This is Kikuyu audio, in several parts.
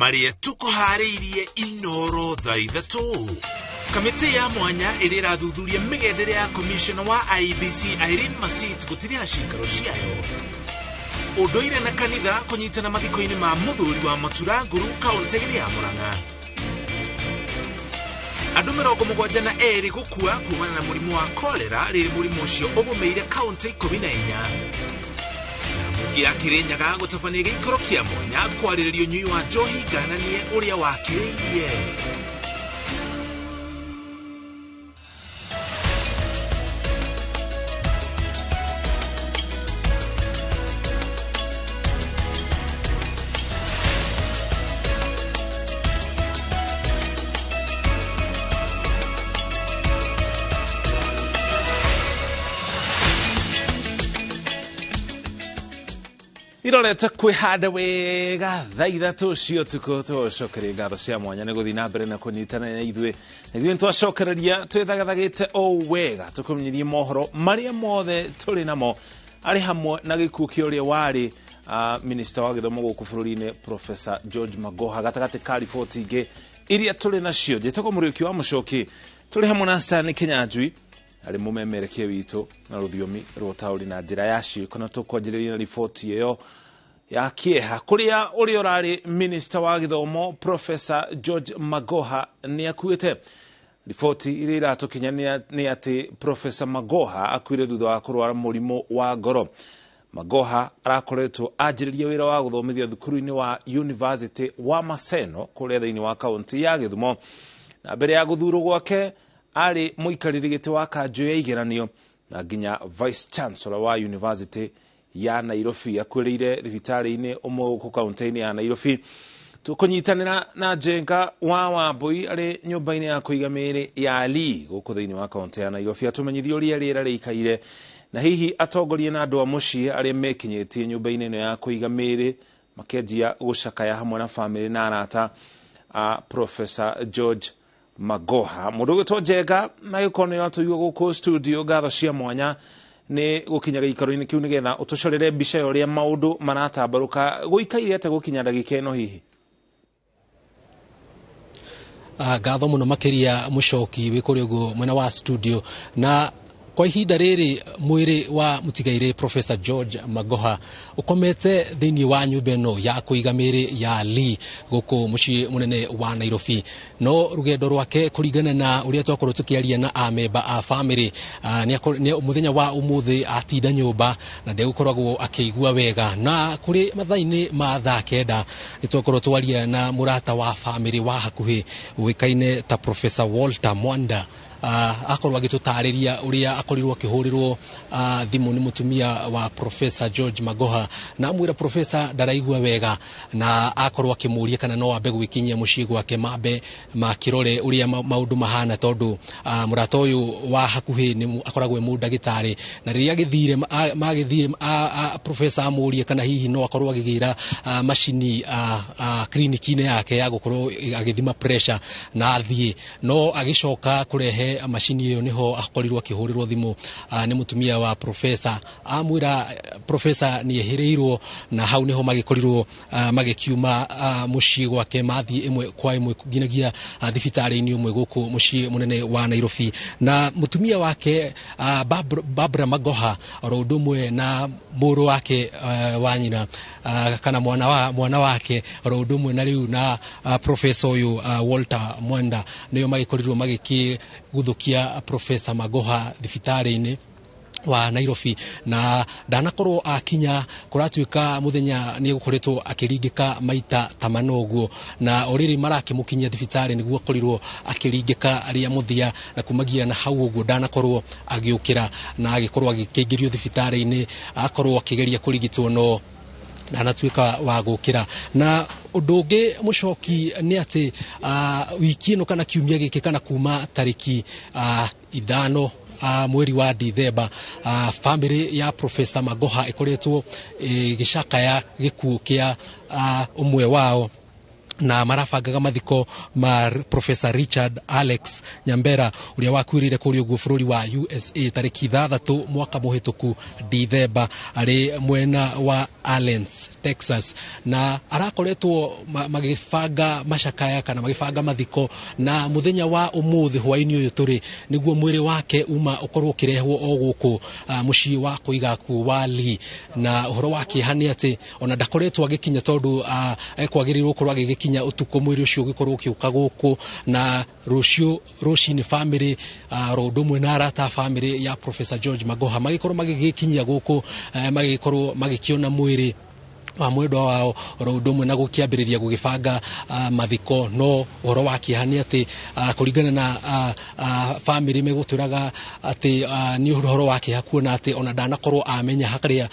Marĩa tũkũharĩirie Inoro thaa 3. Kamĩtĩ ya mwanya ĩrĩa ĩrathuthuria mĩgendere ya commissioner wa IEBC Irene Masit gũtirĩha cikaro ciayo. Ũndũire na kanitha kũnyitana mathiko-inĩ ma mũthuri wa Maturanguru kaunti-inĩ ya Murang'a. Andũ 72 gũkua kumana na mũrimũ wa cholera rĩrĩ mũrimũ ũcio ũgũmĩire kaunti 14. Na mbunge ya Kirinyaga gũtabania gĩikaro kĩa mwanya kwarĩrĩria ũnyui wa njohi ngananie ũrĩa wakĩrĩirie. Irorete kwĩhanda wega thaa 3 cia ũtukũ. Tũcokerie ngatho cia mwanya nĩ gũthiĩ na mbere na kũnyitana na ithuĩ. Na ithuĩ nĩtwacokereria twĩthagathagĩte o wega tũkũmenyithie mohoro marĩa mothe tũrĩ namo arĩ hamwe na gĩkuũ kĩa ũrĩa warĩ minista wa gĩthomo gũkũ bũrũri-inĩ Professor George Magoha. Gatagatĩ ka riboti ingĩ iria tũrĩ nacio, njĩtagwo Mũrĩũki wa Mũcoki, tũrĩ hamwe na Stanley Kinyanjui arĩ mũmemerekia witũ na rũthiomi rwa ũtaũri na njĩra ya ciĩko. Na tũkwanjĩrĩria na riboti ĩyo ya kĩeha kũrĩa ũrĩa ũrarĩ minista wa gĩthomo Professor George Magoha nĩ akuĩte. Riboti iria iratũkinya nĩ atĩ Professor Magoha akuire thutha wa kũrwara mũrimũ wa ngoro. Magoha arakoretwo anjĩrĩria wĩra wa gũthomithia thukuru-inĩ wa University wa Maseno kũrĩa thĩinĩ wa kaunti ya Gĩthumo, na mbere ya gũthurwo gwake arĩ mũikarĩri gĩtĩ wa kanjũ ya igeranio na nginya Vice Chancellor wa University ya Nairobi. Akuĩrĩire thibitarĩ-inĩ ũmwe gũkũ kaunti-inĩ ya Nairobi. Tũkũnyitanĩra na Njenga wa Wambui arĩ nyũmba-inĩ ya kũiga mĩĩrĩ ya Lee gũkũ thĩinĩ wa kaunti ya Nairobi, atũmenyithie ũrĩa rĩera rĩikaire na hihi atongoria na andũ a mũciĩ arĩa mekinyĩtie nyũmba-inĩ ĩno ya kũiga mĩĩrĩ makĩanjia gũcakaya hamwe na bamĩrĩ na arata a Professor George Magoha. Mũndũ ũgwĩtwo Njenga na gĩkorwo nĩ ũratũigua gũkũ studio, ngatho cia mwanya nĩ gũkinya gĩikaro-inĩ kĩu nĩgetha ũtũcorere mbica ya ũrĩa maũndũ maratambarũka. Gũikaire atĩa gũkinya ndagĩka ĩno hihi? Ngatho mũno makĩria Mũcoki wĩ kũrĩa ũguo mwena wa studio. Na kwa ihinda rĩrĩ mwĩrĩ wa mũtigairĩ Professor George Magoha ũkomete thĩinĩ wa nyũmba ĩno ya kũiga mĩĩrĩ ya Lee gũkũ mũciĩ mũnene wa Nairobi. No rũgendo rwake kũringana na ũrĩa twakorwo tũkĩaria na amemba a bamĩrĩ, mũthenya wa ũmũthĩ atinda nyũmba na ndegũkoragwo akĩigua wega. Na kũrĩ mathaa-inĩ ma thaa 9 nĩtwakorwo twaria na mũrata wa bamĩrĩ wa hakuhĩ ũĩkaine ta Professor Walter Mwanda. Akorwo agĩtũtarĩria ũrĩa akorirwo akĩhũrĩrwo thimũ nĩ mũtumia wa Professor George Magoha na amwĩra Professor ndaraigua wega, na akorwo akĩmũria kana no ambe gwĩkinyia mũciĩ gwake mambe makĩrore ũrĩa maũndũ mahana, tondũ mũrata ũyũ wa hakuhĩ nĩ akoragwo e mũndagĩtarĩ. Na rĩrĩa agĩthire, magĩthire, Professor amũrie kana hihi no akorwo agĩgĩra macini clinic-inĩ yake ya gũkorwo agĩthima pressure na athiĩ, no agĩcoka kũrehe macini ĩyo nĩho akorirwo akĩhũrĩrwo thimũ nĩ mũtumia wa Professor, amwĩra Professor nĩ ehĩrĩirwo, na hau nĩho magĩkorirwo magĩkiuma mũciĩ gwake mathiĩ ĩmwe kwa ĩmwe nginyagia thibitarĩ-inĩ ũmwe gũkũ mũciĩ mũnene wa Nairobi. Na mũtumia wake Barbara Magoha oro ũndũ ũmwe na mũrũ wake wa nyina kana mwana wake oro ũndũ ũmwe na rĩu na Professor ũyũ Walter Mwanda nĩo magĩkorirwo magĩkĩguthũkia Professor Magoha thibitarĩ-inĩ wa Nairobi. Na ndanakorwo akinya, kũratuĩka mũthenya nĩ egũkoretwo akĩringĩka maita ta mana ũguo, na o rĩrĩ marakĩmũkinyia thibitarĩ nĩguo akorirwo akĩringĩka rĩa mũthia, na kumagia na hau ũguo ndanakorwo agĩũkĩra na agĩkorwo agĩkĩingĩrio thibitarĩ-inĩ, akorwo akĩgeria kũrigitwo no ndanatuĩka wa gũkĩra. Na ũndũ ũngĩ Mũcoki nĩ atĩ wiki ĩno kana kiumia gĩkĩ kana kuma tarĩki 5 mweri wa Dithemba, bamĩrĩ ya Professor Magoha ĩkoretwo ĩgĩcakaya gĩkuũ kĩa ũmwe wao Na marabangaga mathiko ma Professor Richard Alex Nyambera, ũrĩa wakuĩrĩire kũrĩa ũguo bũrũri wa USA tarĩki 6 mwaka mũhĩtũku Dithemba, arĩ mwena wa Allens, Texas. Na arakoretwo magĩbanga macakaya kana magĩbanga mathiko, na mũthenya wa ũmũthĩ hwaĩ-inĩ ũyũ tũrĩ nĩguo mwĩrĩ wake uma ũkorwo ũkĩrehwo o gũkũ mũciĩ wa kũiga akuũ wa Lee. Na ũhoro wa kĩeha nĩ atĩ ona ndakoretwo agĩkinya, tondũ ekwagĩrĩirwo gũkorwo agĩgĩkinya ũtukũ, mwĩrĩ ũcio ũgĩkorwo ũgĩũka gũkũ, na rũciũ rũcinĩ famĩlĩ ro ũndũ ũmwe na arata a famĩlĩ ya Professor George Magoha magĩkorwo magĩgĩkinyia gũkũ, magĩkorwo magĩkĩona mwĩrĩ wa mwendwa wao, oro ũndũ ũmwe na gũkĩambĩrĩria gũgĩbanga mathiko. No ũhoro wa kĩeha nĩ atĩ kũringana na famĩlĩ megũtwĩraga atĩ nĩ ũhoro wa kĩeha kuona atĩ ona ndanakorwo amenya harĩa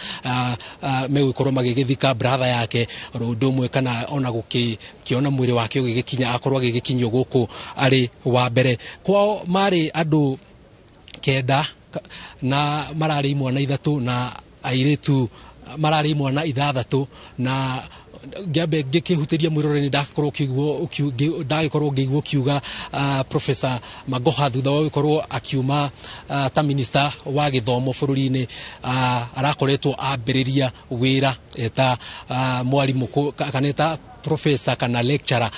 megũgĩkorwo magĩgĩthika brother yake, oro ũndũ ũmwe kana ona gũkĩona mwĩrĩ wake ũgĩgĩkinya, akorwo agĩgĩkinyio gũkũ arĩ wa mbere. Kwao marĩ andũ 9, na mararĩ imwana 3 na airĩtu, mararĩ imwana 6. Na ngĩambe ngĩkĩhutĩria mwĩrore, ndakorwo ndagĩkorwo ngĩigua ũkiuga Professor Magoha, thutha wa gũkorwo akiuma ta minister wa gĩthomo bũrũri-inĩ, arakoretwo ambĩrĩria wĩra eta mwarimũ kana eta professor kana lecturer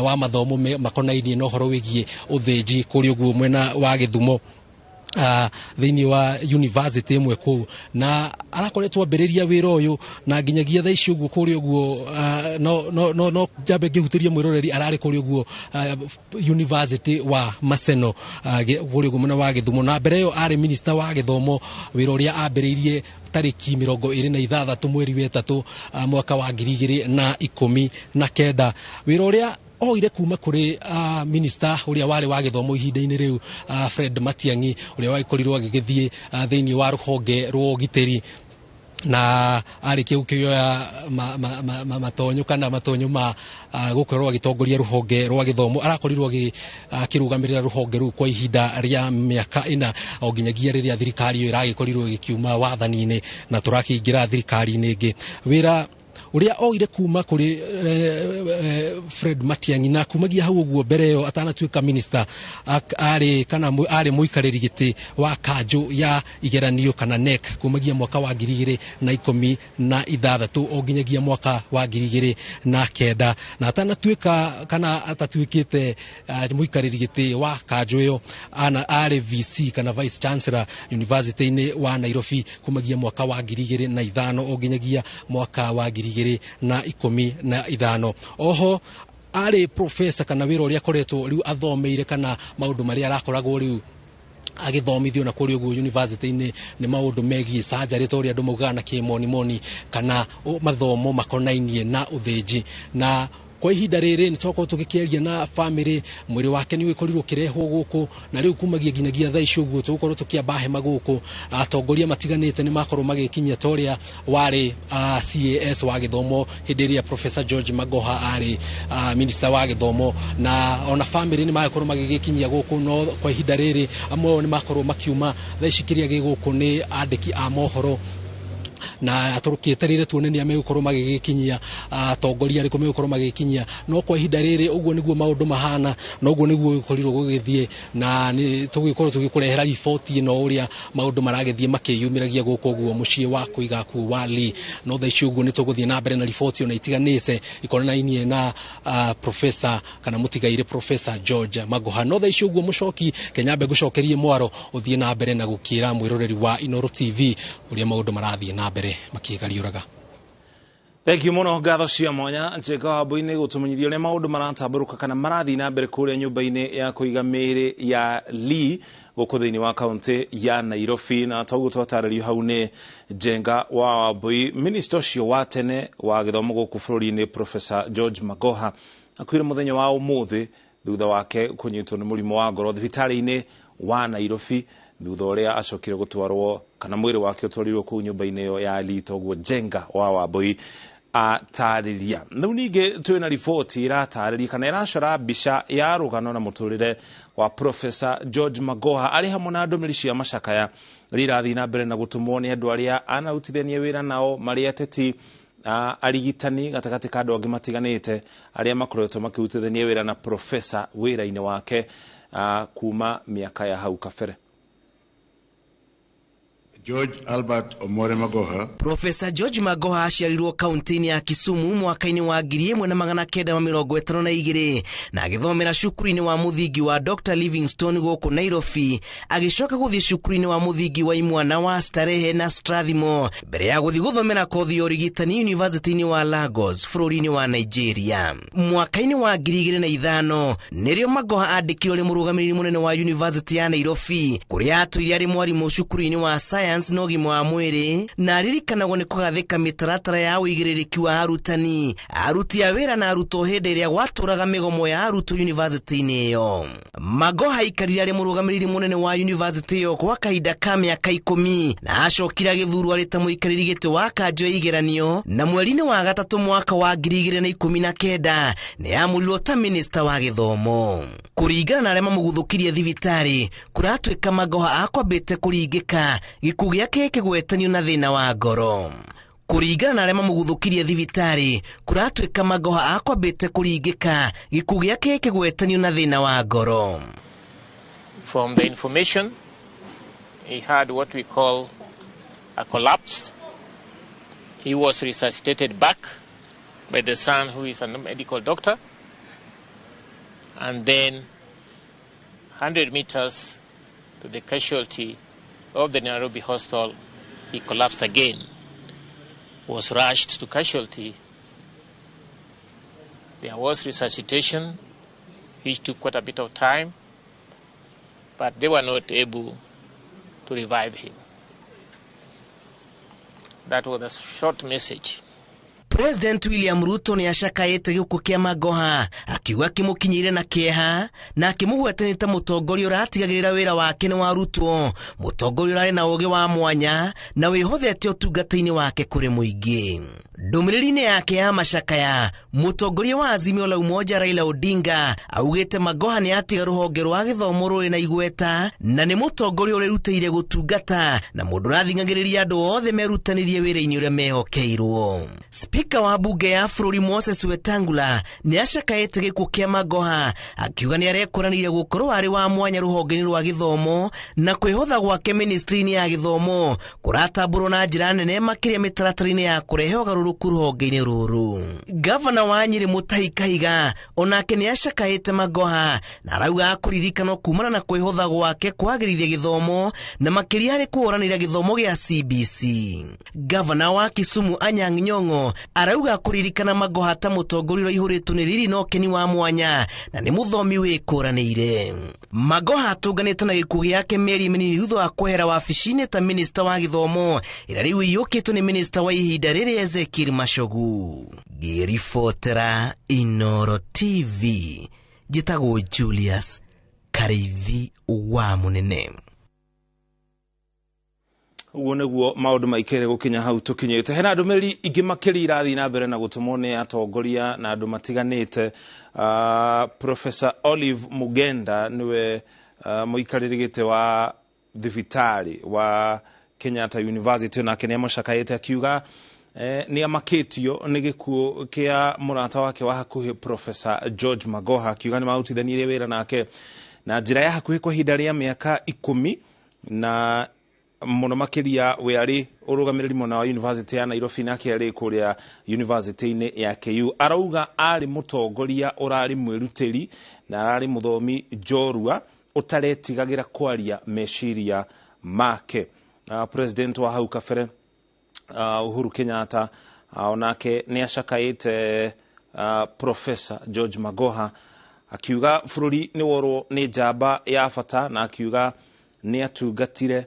wa mathomo makonainie na ũhoro wĩgiĩ ũthĩnji kũrĩa ũguo mwena wa Gĩthumo, thĩinĩ wa university ĩmwe kũu. Na arakoretwo ambĩrĩria wĩra ũyũ na nginyagia thaa ici ũguo kũrĩa ũguo, no no no no njambe ngĩhutĩria mwĩroreri, ararĩ kũrĩa ũguo University wa Maseno, kũrĩa ũguo mwena wa Gĩthumo. Na mbere ĩyo arĩ minister wa gĩthomo, wĩra ũrĩa ambĩrĩirie tarĩki 26 mweri wa 3 mwaka wa 2019, wĩra ũrĩa oire kuma kũrĩ minister ũrĩa warĩ wa gĩthomo ihinda-inĩ rĩu, Fred Matiang'i, ũrĩa wagĩkorirwo agĩgĩthiĩ thĩinĩ wa rũhonge rwa ũgitĩri. Na arĩkia gũkĩoya matonyo kana matonyo ma gũkorwo agĩtongoria rũhonge rwa gĩthomo, arakorirwo akĩrũgamĩrĩra rũhonge rũu kwa ihinda rĩa mĩaka 4, o nginyagia rĩrĩa thirikari ĩyo ĩragĩkorirwo ĩgĩkiuma wathani-inĩ na tũrakĩingĩra thirikari-inĩ ĩngĩ. Wĩra ũrĩa oire kuma kũrĩ Fred Matiang'i, na kumagia hau ũguo mbere ĩyo atanatuĩka minister, arĩ kana arĩ mũikarĩri gĩtĩ wa kanjũ ya igeranio kana NEC kumagia mwaka wa 2016 o nginyagia mwaka wa 2009. Na atanatuĩka kana atatuĩkĩte mũikarĩri gĩtĩ wa kanjũ ĩyo, arĩ VC kana Vice Chancellor University-inĩ wa Nairobi kumagia mwaka wa 2005 o nginyagia mwaka wa 2015. Oho arĩ professor, kana wĩra ũrĩa akoretwo rĩu athomeire kana maũndũ marĩa arakoragwo rĩu agĩthomithio na kũrĩa ũguo university-inĩ nĩ maũndũ megiĩ surgery, ta ũrĩa andũ maugaga na kĩmonimoni, kana mathomo makonainie na ũthĩnji. Na kwa ihinda rĩrĩ nĩ twakorwo tũgĩkĩaria na famĩlĩ, mwĩrĩ wake nĩ ũgĩkorirwo ũkĩrehwo gũkũ, na rĩu kumagia nginyagia thaa ici ũguo tũgũkorwo tũkĩamba hema gũkũ, atongoria matiganĩte nĩ makorwo magĩkinyia, ta ũrĩa warĩ CAS wa gĩthomo hĩndĩ ĩrĩa Professor George Magoha arĩ minister wa gĩthomo, na ona famĩlĩ nĩ magĩkorwo magĩgĩkinyia gũkũ. No kwa ihinda rĩrĩ amwe ao nĩ makorwo makiuma. Thaa ici kĩrĩa gĩ gũkũ nĩ andĩki a mohoro, na tũkĩetereire tuone nĩa megũkorwo magĩgĩkinyia, atongoria arĩkũ megũkorwo magĩgĩkinyia. No kwa ihinda rĩrĩ ũguo nĩguo maũndũ mahana, na ũguo nĩguo gũkorirwo gũgĩthiĩ, na nĩ tũgĩkorwo tũgĩkũrehera riboti ĩno ũrĩa maũndũ maragĩthiĩ makĩyumĩragia gũkũ ũguo mũciĩ wa kũiga akuũ wa Lee. No thaa ici ũguo nĩ tũgũthiĩ na mbere na riboti ona itiganĩte ikonainie na professor kana mũtigairĩ Professor George Magoha. No thaa ici ũguo, mũcoki Kenyambe, ngũcokerie mwaro ũthiĩ na mbere na gũkĩra mwĩroreri wa Inooro TV ũrĩa maũndũ marathiĩ na mbere makĩgariũraga. Thank you mũno, ngatho cia mwanya Njenga wa Mbui-inĩ gũtũmenyithia ũrĩa maũndũ maratambũrũka kana marathiĩ na mbere kũrĩa nyũmba-inĩ ya kũiga mĩĩrĩ ya Lee gũkũ thĩinĩ wa kaũntĩ ya Nairobi. Na toguo twatarĩrio hau nĩ Njenga wa Wambui, minister ũcio wa tene wa gĩthomo gũkũ bũrũri-inĩ, Professor George Magoha, akuire mũthenya wa ũmũthĩ thutha wake kũnyitwo nĩ mũrimũ wa ngoro thibitarĩ-inĩ wa Nairobi, thutha ũrĩa acokire gũtwarwo kana mwĩrĩ wake ũtwarirwo kũu nyũmba-inĩ ĩyo ya Lee, toguo Njenga wa Wambui atarĩria. Rĩu ningĩ twĩna riboti ĩratarĩria kana ĩracora mbica ya rũgano na mũtũrĩre wa Professor George Magoha, arĩ hamwe na ndũmĩrĩri cia macakaya rĩrĩa irathiĩ na mbere na gũtũmwo nĩ andũ arĩa anarutithania wĩra nao marĩ ateti. Arigitani gatagatĩ ka andũ angĩ matiganĩte arĩa makoretwo makĩrutithania wĩra na profesa wĩra-inĩ wake kuma mĩaka ya hau kabere. George Albert Omore Magoha. Profesa George Magoha aciarirwo kaunti-inĩ ya Kisumu mwaka-inĩ wa 1952 na agĩthomera cukuru-inĩ wa mũthingi wa Dr. Livingstone gũkũ Nairobi, agĩcoka gũthiĩ cukuru-inĩ wa mũthingi wa imwana wa Starehe na Strathmore mbere ya gũthiĩ gũthomera kothi ya ũrigitani University-inĩ wa Lagos bũrũri-inĩ wa Nigeria. Mwaka-inĩ wa 2005 nĩrĩo Magoha andĩkirwo arĩ mũrũgamĩrĩri mũnene wa University ya Nairobi, kũrĩa atũire arĩ mwarimũ cukuru-inĩ wa science na ũgima wa mwĩrĩ, na aririkanagwo nĩ kũgathĩka mĩtaratara ya ũigĩrĩrĩki wa arutani, aruti a wĩra na arutwo hĩndĩ ĩrĩa gwatũraga mĩgomo ya arutwo yunivasĩtĩ-inĩ ĩyo. Magoha aikarire arĩ mũrũgamĩrĩri mũnene wa yunivasĩtĩ ĩyo kwa kahinda ka mĩaka 10 na acokire agĩthurwo arĩ ta mũikarĩri gĩtĩ wa kanjũ ya igeranio, na mweri-inĩ wa gatatũ mwaka wa 2019 nĩ aamũrirwo ta minista wa gĩthomo. Kũringana na arĩa mamũguthũkirie thibitarĩ, kũratuĩka Magoha akwambĩte kũringĩka, gĩkuũ gĩake gĩkĩgwetanio na thĩna wa ngoro. Kũringana na arĩa mamũguthũkirie thibitarĩ, kũratuĩka Magoha akwambĩte kũringĩka, gĩkuũ gĩake gĩkĩgwetanio na thĩna wa ngoro. From the information, he had what we call a collapse. He was resuscitated back by the son, who is a medical doctor, and then 100 meters to the casualty of the Nairobi Hospital, he collapsed again, was rushed to casualty. There was resuscitation, which took quite a bit of time, but they were not able to revive him. That was a short message. President William Ruto nĩ acakaĩte gĩkuũ kĩa Magoha, akiuga kĩmũkinyĩire na kĩeha na akĩmũgwetania ta mũtongoria ũratigagĩrĩra wĩra wake nĩ warutwo, mũtongoria ũrarĩ na ũũgĩ wa mwanya na wĩhothete ũtungata-inĩ wake kũrĩ mũingĩ. Ndũmĩrĩri-inĩ yake ya macakaya, mũtongoria wa Azimio la Umoja Raila Odinga augĩte Magoha nĩ atiga rũhonge rwa gĩthomo rũrĩ na igweta na nĩ mũtongoria ũrerutĩire gũtungata na mũndũ ũrathing'agĩrĩria andũ othe merutanĩrie wĩra-inĩ ũrĩa mehokeirwo. Spika wa bunge ya bũrũri Moses Wetangula nĩ acakaĩte gĩkuũ kĩa Magoha, akiuga nĩ arekũranĩire gũkorwo arĩ wa mwanya rũhonge-inĩ rwa gĩthomo na kwĩhotha gwake ministry-inĩ ya gĩthomo kũratambũrwo na njĩra nene makĩria mĩtaratara-inĩ ya kũrehe ũgarũrũku rũhonge-inĩ rũrũ. Gavana wa Nyĩrĩ Mutahi Kahiga onake nĩ acakaĩte Magoha na arauga akũririkanwo kumana na kwĩhotha gwake kwagĩrithia gĩthomo na makĩria harĩ kũhũranĩra gĩthomo gĩa CBC. Gavana wa Kisumu Anyang' Nyong'o arauga kũririkana Magoha ta mũtongoria ũraihũrĩtwo nĩ riri na ũkeni wa mwanya na nĩ mũthomi wĩkũranĩire. Magoha atũnganĩte na gĩkuũ gĩake mĩeri mĩnini thutha wa kwehera wabici-inĩ ta minista wa gĩthomo ĩrĩa rĩu ĩiyũkĩtwo nĩ minista wa ihinda rĩrĩ Ezekiel Machogu. Ngĩribotera Inooro TV, njĩtagwo Julius Karĩithi wa Mũnene. Ũguo nĩguo maũndũ maikaire gũkinya hau tũkinyĩte. Hena ndũmĩrĩri ingĩ makĩria irathiĩ na mbere na gũtũmwo nĩ atongoria na andũ matiganĩte. Professor Olive Mugenda nĩwe mũikarĩri gĩtĩ wa thibitarĩ wa Kenyatta University, nake nĩ amũcakaĩte akiuga nĩ amakĩtio nĩ gĩkuũ kĩa mũrata wake wa hakuhĩ Professor George Magoha, akiuga nĩ marutithanirie wĩra nake na njĩra ya hakuhĩ kwa ihinda rĩa mĩaka 10 na mũno makĩria we arĩ ũrũgamĩrĩri mwena wa University ya Nairobi nake arĩ kũrĩa University-inĩ ya KU. Arauga arĩ mũtongoria ũrarĩ mwĩrutĩri na ararĩ mũthomi njorua ũtaretigagĩra kwaria meciria make. President wa hau kabere Uhuru Kenyatta onake nĩ acakaĩte Professor George Magoha, akiuga bũrũri nĩ worwo nĩ njamba ya bata na akiuga nĩ atungatire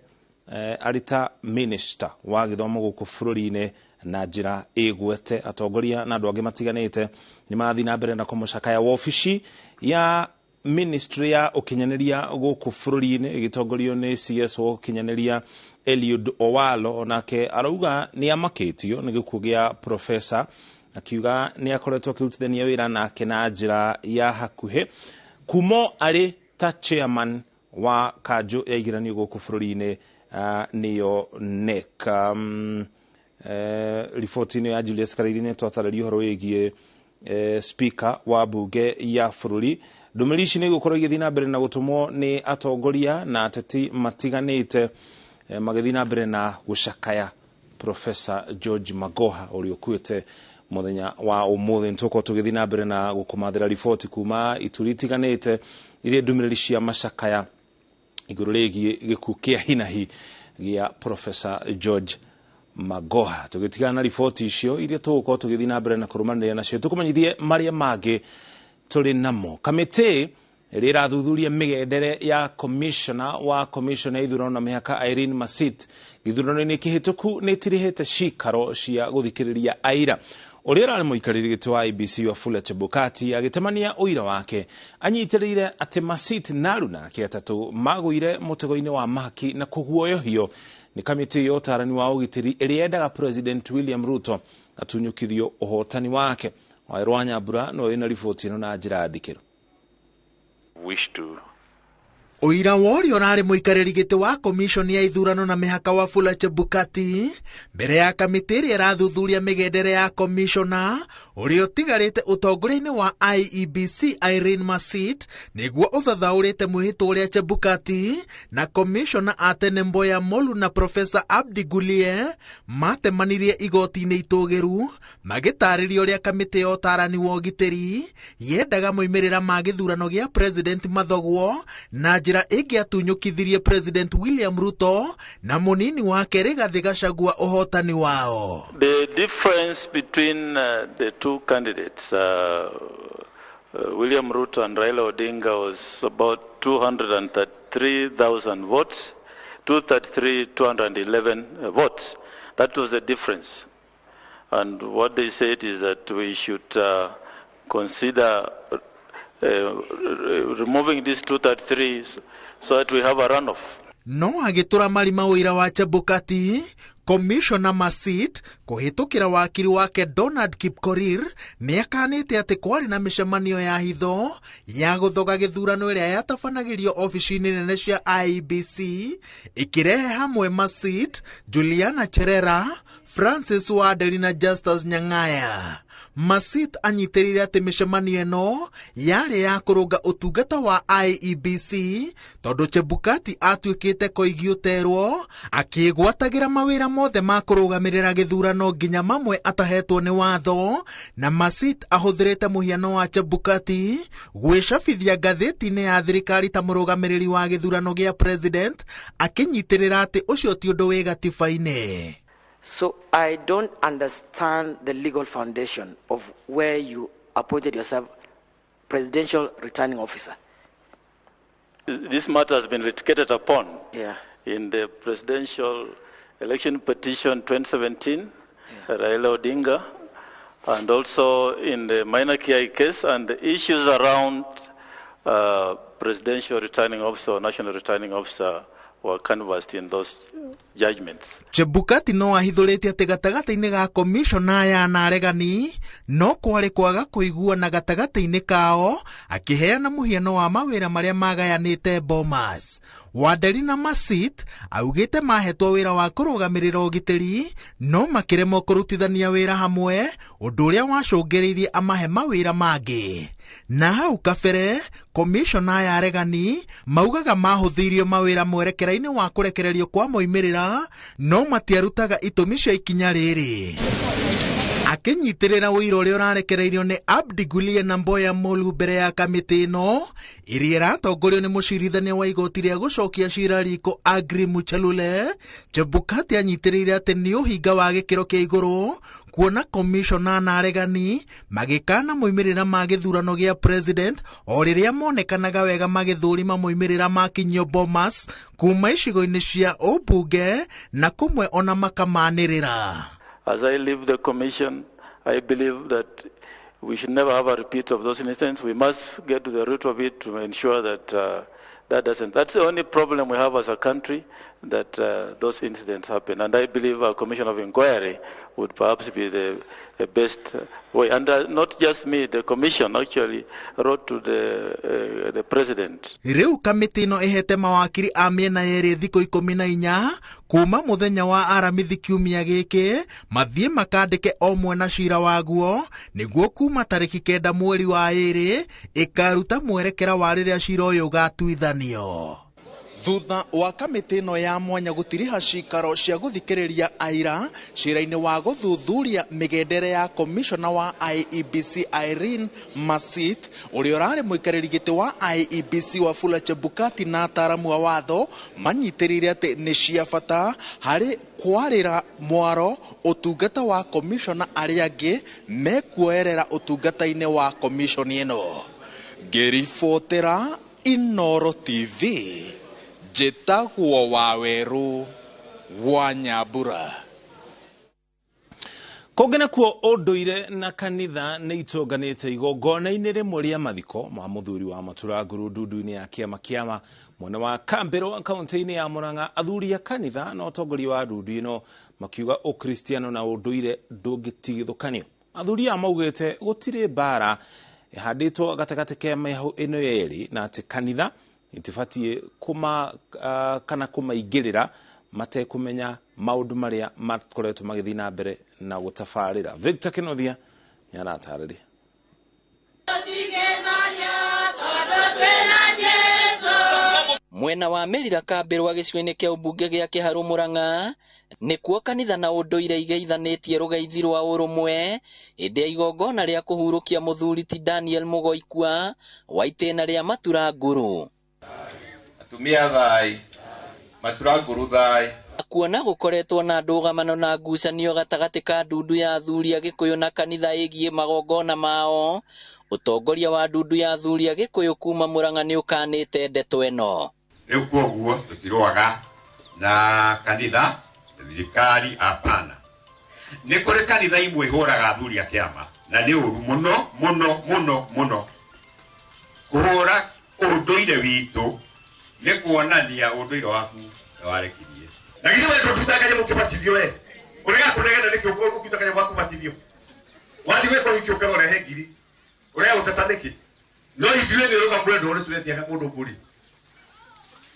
arĩ ta minister wa gĩthomo gũkũ bũrũri-inĩ na njĩra ĩgwete. Atongoria na andũ angĩ matiganĩte nĩ marathiĩ na mbere na kũmũcakaya. Wabici ya ministry ya ũkinyanĩria gũkũ bũrũri-inĩ ĩgĩtongorio nĩ CS wa ũkinyanĩria Eliud Owalo onake arauga nĩ amakĩtio nĩ gĩkuũ gĩa professor, akiuga nĩ akoretwo akĩrutithania wĩra nake na njĩra ya hakuhĩ kumo arĩ ta chairman wa kanjũ ya igeranio gũkũ bũrũri-inĩ, nĩyo NEC. Riboti-inĩ ya Julius Karaithi nĩ twatarĩria ũhoro wĩgiĩ speaker wa mbunge ya bũrũri. Ndũmĩrĩri ici nĩ igũkorwo igĩthiĩ na mbere na gũtũmwo nĩ atongoria na ateti matiganĩte, magĩthiĩ na mbere na gũcakaya Professor George Magoha ũrĩa ũkuĩte mũthenya wa ũmũthĩ. Nĩ tũgũkorwo tũgĩthiĩ na mbere na gũkũmathĩra riboti kuma ituri itiganĩte iria ndũmĩrĩri cia macakaya igũrũ rĩgiĩ gĩkuũ kĩa hinahi gĩa Professor George Magoha. Tũgĩtigana na riboti icio iria tũgũkorwo tũgĩthiĩ na mbere na kũrũmanĩrĩra nacio, tũkũmenyithie marĩa mangĩ tũrĩ namo. Kamĩtĩ ĩrĩa ĩrathuthuria mĩgendere ya commissioner wa commission ya ithurano na mĩhaka Irene Masit gĩthurano-inĩ kĩhĩtũku nĩ ĩtirihĩte cikaro cia gũthikĩrĩria aira. Ũrĩa ũrarĩ mũikarĩri gĩtĩ wa IEBC Wafula Chebukati agĩtemania ũira wake anyitĩrĩire atĩ Masit na aruna ake atatũ magũire mũtego-inĩ wa mahaki na kũguoyohio nĩ kamĩtĩ ya ũtarani wa ũgitĩri ĩrĩa yendaga President William Ruto atunyũkithio ũhotani wake. Waweru wa Nyambura no wĩna riboti ĩno na njĩra ndikĩru. Wish to Ũira wa ũrĩa ũrarĩ mũikarĩri gĩtĩ wa commission ya ithurano na mĩhaka Wafula Chebukati mbere ya kamĩtĩ ĩrĩa ĩrathuthuria mĩgendere ya commissioner ũrĩa ũtigarĩte ũtongoria-inĩ wa IEBC Irene Masit nĩguo ũthathaũrĩte mwĩhĩtwa ũrĩa Chebukati na commissioner a tene Mboya Molu na Professor Abdi Gulie matemanirie igoti-inĩ itũgĩru magĩtarĩria ũrĩa kamĩtĩ ya ũtarani wa ũgitĩri yendaga moimĩrĩra ma gĩthurano gĩa president mathogwo na njĩra ĩngĩatunyũkithirie President William Ruto na mũnini wake Rigathi Gachagua ũhotani wao. The difference between the two candidates, William Ruto and Raila Odinga, was about 233,000 votes, 233,211 votes. That was the difference. And what they said is that we should consider removing these 233 so that we have a runoff. No agĩtũra marima ũira wa Chebukati, Commissioner Masit kũhĩtũkĩra wakiri wake Donald Kipkorir nĩakanĩte atĩ kwarĩ na mĩcemanio ya hitho ya gũthoga gĩthurano ĩrĩa yatabanagĩrio obici-inĩ nene cia IEBC ĩkĩrehe hamwe Masit, Juliana Cherera, Francis Wanderi na Justus Nyang'aya. Masit anyitĩrĩire atĩ mĩcemanio ĩno yarĩ ya kũrũnga ũtungata wa IEBC tondũ Chebukati atuĩkĩte koigi ũterwo akĩgwatagĩra mawĩra mothe ma kũrũgamĩrĩra gĩthurano nginya mamwe atahetwo nĩ watho, na Masit ahũthĩrĩte mũhiano wa Chebukati gwĩcabithia ngathĩti-inĩ ya thirikari ta mũrũgamĩrĩri wa gĩthurano gĩa president akĩnyitĩrĩra atĩ ũcio ti ũndũ wĩ gatiba-inĩ. So I don't understand the legal foundation of where you appointed yourself presidential returning officer. This matter has been litigated upon in the presidential election petition 2017, Raila Odinga, and also in the Maina Kiai case, and the issues around presidential returning officer or national returning officer were canvassed in those judgments. Chebukati no ahithũrĩtie atĩ gatagatĩ-inĩ ga commissioner aya na aregani no kwarĩ kwaga kũiguana gatagatĩ-inĩ kao, akĩheana mũhiano wa mawĩra marĩa magayanĩte Bomas. Wanderi na Masit augĩte mahetwo wĩra wa kũrũgamĩrĩra ũgitĩri no makĩremwo kũrutithania wĩra hamwe, ũndũ ũrĩa wacũngĩrĩirie amahe mawĩra mangĩ. Na hau kabere commissioner ya aregani maugaga mahũthĩirio mawĩra mwerekera-inĩ wa kũrekererio kwa moimĩrĩra no matiarutaga itũmi cia ikinya rĩrĩ. Akĩnyitĩrĩra ũira ũrĩa ũrarekereirio nĩ Abdi Gulie na Mboya Molu mbere ya kamĩtĩ ĩno ĩrĩa ĩratongorio nĩ mũcirithania wa igoti rĩa gũcokia cira riko Agri Muchelule, Chebukati anyitĩrĩire atĩ nĩ ũhinga wa gĩkĩro kĩa igũrũ kuona commissioner na aregani magĩkana moimĩrĩra ma gĩthurano gĩa president o rĩrĩa monekanaga wega magĩthũrima moimĩrĩra ma kinyio Bomas kuma icigo-inĩ cia ũmbunge na kũmwe ona makamanĩrĩra. As I leave the commission, I believe that we should never have a repeat of those incidents. We must get to the root of it to ensure that That doesn't. That's the only problem we have as a country, that those incidents happen. And I believe a commission of inquiry would perhaps be the best way. And not just me, the commission actually wrote to the president. Rĩu kamĩtĩ ĩno ĩhete mawakiri a mĩena yerĩ thikũ 14 kuma mũthenya wa Aramithi kiumia gĩkĩ mathiĩ makandĩke o mwena cira waguo nĩguo kuma tarĩki 9 mweri wa 2 ĩkaruta mwerekera wa rĩrĩa cira ũyũ ũgatuithanio. Thutha wa kamĩtĩ ĩno ya mwanya gũtiriha cikaro cia gũthikĩrĩria aira cira-inĩ wa gũthuthuria mĩgendere ya komishona wa IEBC Irene Masit ũrĩa ũrarĩ mũikarĩri gĩtĩ wa IEBC Wafula Chebukati na ataaramu a watho manyitĩrĩire atĩ nĩ cia bata harĩ kwarĩra mwaro ũtungata wa komishona arĩa angĩ mekuoerera ũtungata-inĩ wa komishoni ĩno. Ngĩribotera Inooro TV, njĩtagwo Wawerũ wa Nyambura. Kũngĩ nakuo ũndũire na kanitha nĩ itũnganĩte igongona-inĩ rĩmwe rĩa mathiko ma mũthuri wa Maturanguru ndundu-inĩ ya kĩama kĩama mwena wa Kambĩrũ kaunti-inĩ ya Murang'a. Athuri a kanitha na ũtongoria wa ndundu ĩno makiuga ũkristiano na ũndũire ndũngĩtigithũkanio. Athuri aya maugĩte gũtirĩ mbara ĩhandĩtwo gatagatĩ ka mĩhũ ĩno yerĩ na atĩ kanitha itibatiĩ kana kũmaingĩrĩra matekũmenya maũndũ marĩa makoretwo magĩthiĩ na mbere na gũtabarĩra. Victor Kinothia nĩ aratarĩria. Mwena wa Mĩrira Kambĩrwa gĩcigo-inĩ kĩa ũmbunge gĩa Kĩharũ Murang'a nĩkuo kanitha na ũndũire igeithanĩtie rũgeithi rwa ũrũmwe hĩndĩ ya igongona rĩa kũhurũkia mũthuri ti Daniel Mũgoikua wa itĩna rĩa Maturanguru. Atumia thai, Maturanguru thai. Kuona gũkoretwo na ndũgamano na ngucanio gatagatĩ ka ndundu ya athuri a Gĩkũyũ na kanitha ĩgiĩ magongona mao, ũtongoria wa ndundu ya athuri a Gĩkũyũ kuma Murang'a nĩ ũkanĩte ndeto ĩno. Rĩu kwoguo tũtirũaga na kanitha, thirikari hapana. Nĩ kũrĩ kanitha imwe ihũraga athuri a kĩama na nĩ ũru mũno mũno mũno mũno. Kũhũra ũndũire witũ nĩ kuonania ũndũire waku warekirie. Na githĩ we ndũtutaga kanyamũ kĩbatithio we? Ũrega kũnegena nĩkĩ ũkĩruta kanyamũ ga kũbatithio? Wathiĩ gwĩka ũhiki ũkerwo ũrehe ngiri. Ũrega gũteta nĩkĩ? No ithuĩ nĩ ũrauga mwendwa nĩ tũretiaga mũndũ mbũri.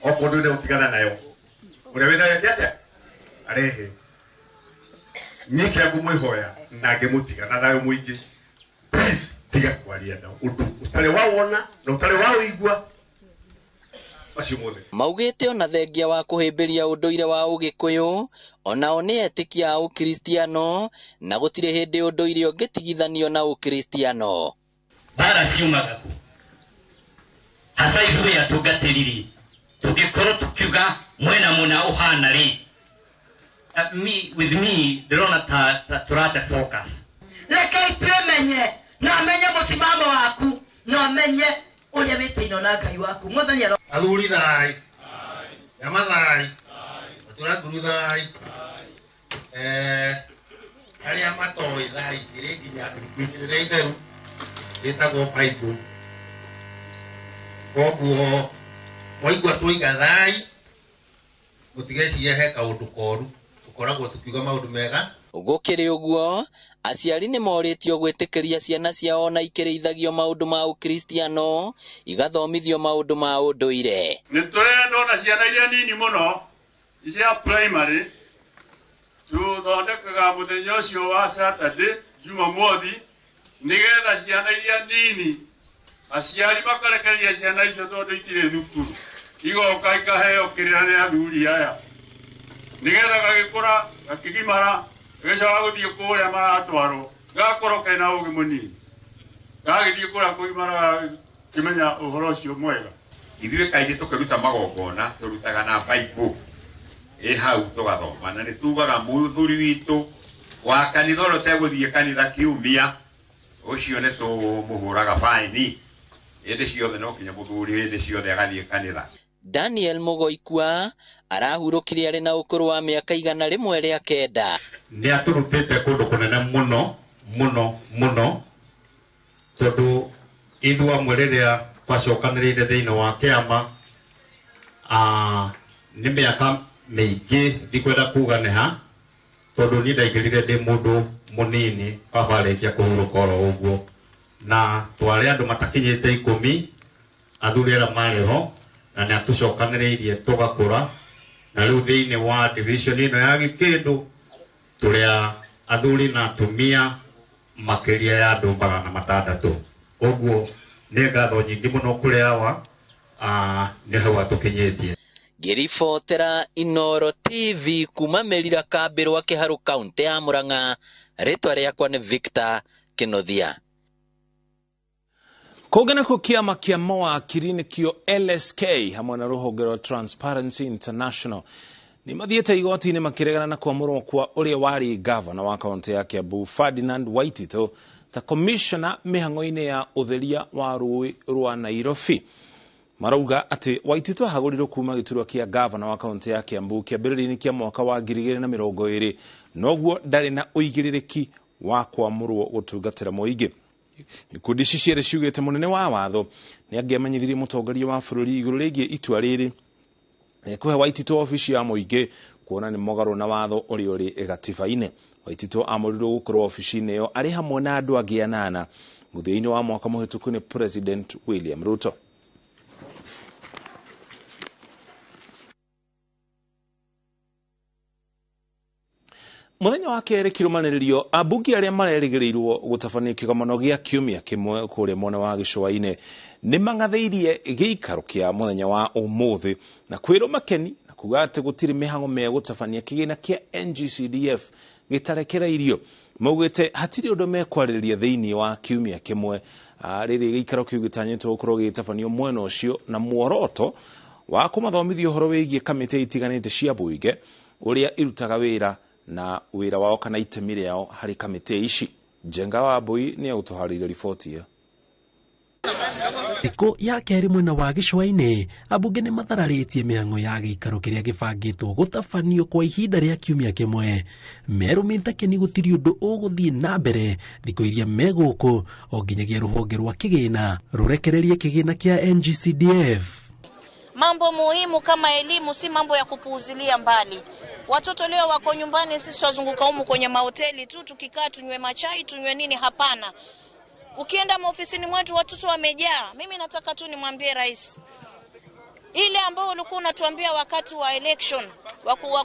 Okorwo ndũrenda gũtigana nayo. Ũrĩa wĩnayo eke atĩa? Arehe. Niĩ kĩrĩa ngũmwĩhoya na ngĩmũtiga na thayũ mũingĩ. Please tiga kwaria na ũndũ ũtarĩ wawona na ũtarĩ waũigua. Maugĩte ona thengia wa kũhĩmbĩria ũndũire wa ũgĩkũyũ onao nĩ etĩkia a ũkristiano na gũtirĩ hĩndĩ ũndũire ũngĩtigithanio na ũkristiano. Mbara ciumaga kũ? Hasa ithuĩ atungatĩri-rĩ, tũngĩkorwo tũkiuga mwena mũna ũhana rĩ, with me ndĩrona ta tũrate focus. Reke twĩmenye na menye mũsimamo waku na menye ũrĩa wĩtĩinwo na Ngai waku. Mwathani aro. Athuri thai, nyama thai, Maturanguru thai, arĩa matoĩ thai ĩrĩ nginya ibuku-inĩ rĩrĩa itheru rĩtagwo Bible. Koguo mwaigua twoiga thai mũtigecirie he kaũndũ koru, tũkoragwo tũkiuga maũndũ mega. Gũkĩrĩ ũguo, aciari nĩ morĩtio gwĩtĩkĩria ciana ciao na ikĩrĩithagio maũndũ ma ũkristiano igathomithio maũndũ ma ũndũire. Nĩ tũrenda ona ciana iria nini mũno cia primary tũthondekaga mũthenya ũcio wa Saturday Jumamothi nĩgetha ciana iria nini aciari makarekereria ciana icio tondũ itirĩ thukuru igoka ikaheo kĩrĩra nĩ athuri aya nĩgetha gagĩkũra gakĩgimara gagĩcoka gũthiĩ kũrĩa maratwarwo gagakorwo kena ũgĩ mũnini gagĩthiĩ kũrĩa kũgimara gakĩmenya ũhoro ũcio mwega. Ithuĩ kaingĩ tũkĩruta magongona tũrutaga na Bible ĩ hau tũgathoma na nĩ tugaga mũthuri witũ wa kanitha ũrĩa ũtegũthiĩ kanitha kiumia ũcio nĩ tũmũhũraga baini hĩndĩ ciothe, no kinya mũthuri hĩndĩ ciothe agathiĩ kanitha. Daniel Mũgoikua arahurũkire arĩ na ũkũrũ wa mĩaka 109. Nĩ atũrutĩte kũndũ kũnene mũno mũno mũno tondũ ithuĩ amwe rĩrĩa twacokanĩrĩire thĩinĩ wa kĩama Nĩ mĩaka mĩingĩ ndikwenda kuga nĩ ha tondũ niĩ ndaingĩrire ndĩ mũndũ mũnini baba arĩkia kũhurũka oro ũguo na twarĩ andũ matakinyĩte 10 athuri arĩa marĩ ho na nĩ atũcokanĩrĩirie tũgakũra na rĩu thĩinĩ wa division ĩno ya Gĩkĩndũ tũrĩ athuri na atumia makĩria ya andũ 600 ũguo nĩ ngatho nyingĩ mũno kũrĩ awa nĩ hau atũkinyĩtie. Ngĩribotera Inooro TV kuma Merira kambĩ rwa Kĩharũ kaunti ya Murang'a, rĩtwa rĩakwa nĩ Victor Kĩnuthia. Kũngĩ nakuo kĩama kĩa mawakiri nĩkĩo LSK hamwe na rũhonge rwa Transparency International nĩ mathiĩte igoti-inĩ makĩregana na kwamũrwo kwa ũrĩa warĩ gavana wa kaunti ya Kiambu Ferdinand Waititũ ta commissioner mĩhang'o-inĩ ya ũtheria wa rũĩ rwa Nairobi. Marauga atĩ Waititũ ahagũrirwo kuma gĩturwa kĩa gavana wa kaunti ya Kiambu kĩambĩrĩria-inĩ kĩa mwaka wa 2020 noguo ndarĩ na ũigĩrĩrĩki wa kwamũrwo gũtungatĩra mũingĩ. Ikundi ici cierĩ ciugĩte mũnene wa watho nĩ angĩamenyithirie mũtongoria wa bũrũri igũrũ rĩgiĩ itua rĩrĩ kũhe Waititũ obici ya mũingĩ kuona nĩ mũgarũ na watho ũrĩa ũrĩ gatiba-inĩ. Waititũ amũrirwo gũkorwo obici-inĩ ĩyo arĩ hamwe na andũ angĩ 8 mũthia-inĩ wa mwaka mũhĩtũku nĩ President William Ruto. Mũthenya wa kerĩ kĩrũmanĩrĩrio ambunge arĩa marerĩgĩrĩirwo gũtabania kĩgomano gĩa kiumia kĩmwe kũrĩa mwena wa gĩcũa-inĩ nĩ mang'athĩirie gĩikaro kĩa mũthenya wa ũmũthĩ na kwĩrwo makeni na kuga atĩ gũtirĩ mĩhang'o megũtabania kĩgĩna kĩa NGCDF gĩtarekereirio. Maugĩte hatirĩ ũndũ mekwarĩrĩria thĩinĩ wa kiumia kĩmwe rĩrĩ gĩikaro kĩu gĩtanyĩtwo gũkorwo gĩgĩtabanio mwena ũcio na muoroto wa kũmathomithia ũhoro wĩgiĩ kamĩtĩ itiganĩte cia mbunge ũrĩa irutaga wĩra na wĩra wao kana itemi rĩao harĩ kamĩtĩ ici. Njenga wa Mbui nĩ egũtũharĩria riboti ĩyo. Thikũ ya kerĩ mwena wa gĩcũa-inĩ ambunge nĩ mathararĩtie mĩhang'o ya gĩikaro kĩrĩa gĩbangĩtwo gũtabanio kwa ihinda rĩa kiumia kĩmwe. Merũmĩte keni gũtirĩ ũndũ ũgũthiĩ na mbere thikũ iria megũkũ o nginyagia rũhonge rwa kĩgĩna rũrekererie kĩgĩna kĩa NGCDF. Mambo muhimu kama elimu si mambo ya kupuuzilia mbali. Watoto leo wako nyumbani, sisi twazunguka humu kwenye mahoteli tu tukikaa tunywe machai tunywe nini? Hapana. Ukienda maofisini mwetu watoto wamejaa. Mimi nataka tu nimwambie rais, ile ambayo ulikuwa unatuambia wakati wa election,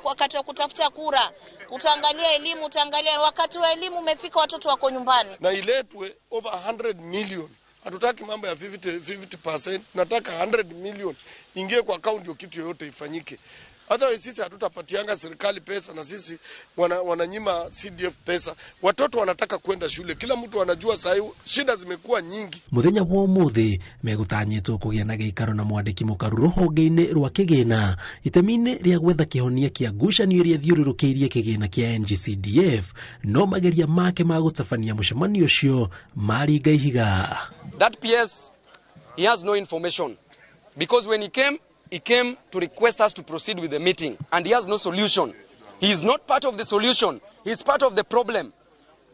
wakati wa kutafuta kura, utaangalia elimu, utaangalia wakati wa elimu umefika, watoto wako nyumbani. Na iletwe over 100 million. Hatutaki mambo ya 50%, tunataka 100 million ingie kwa account ndio kitu yoyote ifanyike. Otherwise sisi hatutapatianga serikali pesa na sisi wananyima CDF pesa. Watoto wanataka kwenda shule. Kila mtu anajua sasa shida zimekuwa nyingi. Muthenya wa umuthi megutanyitwo kugia na giikaro na mwandiki mukaru ruhonge-inĩ rwa kĩgĩna itemi-inĩ rĩa gwetha kĩhonia kĩa ngucanio iria thiũrũrũkĩirie kĩgĩna kĩa NGCDF no mageria make ma gũtabania mũcemanio ũcio maringa ihiga. That PS, he has no information because when he came to request us to proceed with the meeting, and he has no solution. He is not part of the solution. He is part of the problem.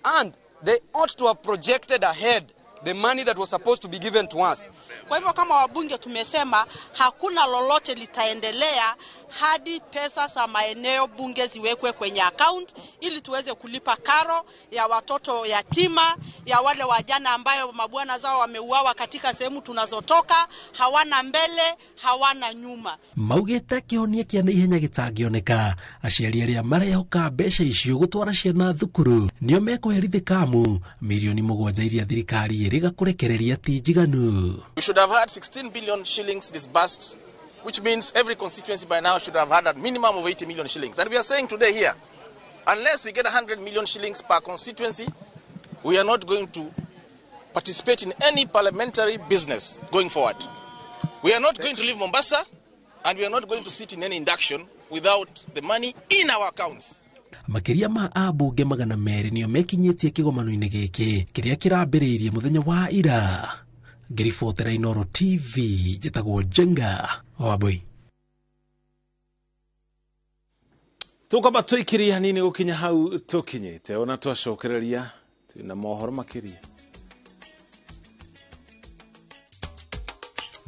And they ought to have projected ahead the money that was supposed to be given to us. Kwa hivyo kama wabunge tumesema hakuna lolote litaendelea hadi pesa za maeneo bunge ziwekwe kwenye account ili tuweze kulipa karo ya watoto yatima, ya wale wajana ambayo mabwana zao wameuawa katika sehemu tunazotoka, hawana mbele, hawana nyuma. Maugĩte kĩhonia kĩa naihenya gĩtangĩoneka aciari arĩa marehoka mbeca icio gũtwara ciana thukuru nĩo mekũherithĩka amu mirioni 7 iria thirikari ĩrĩga kũrekereria ti njiganu. We should have had 16 billion shillings disbursed, which means every constituency by now should have had a minimum of 80 million shillings. And we are saying today here, unless we get 100 million shillings per constituency, we are not going to participate in any parliamentary business going forward. We are not going to leave Mombasa, and we are not going to sit in any induction without the money in our accounts. Makĩria ma ambunge 200 nĩo mekinyĩtie kĩgomano-inĩ gĩkĩ kĩrĩa kĩrambĩrĩirie mũthenya wa ira. Ngĩribotera Inooro TV njĩtagwo Njenga Wambui. Tũkwamba tũikĩrie hanini gũkinya hau tũkinyĩte ona twacokereria twĩna mohoro makĩria.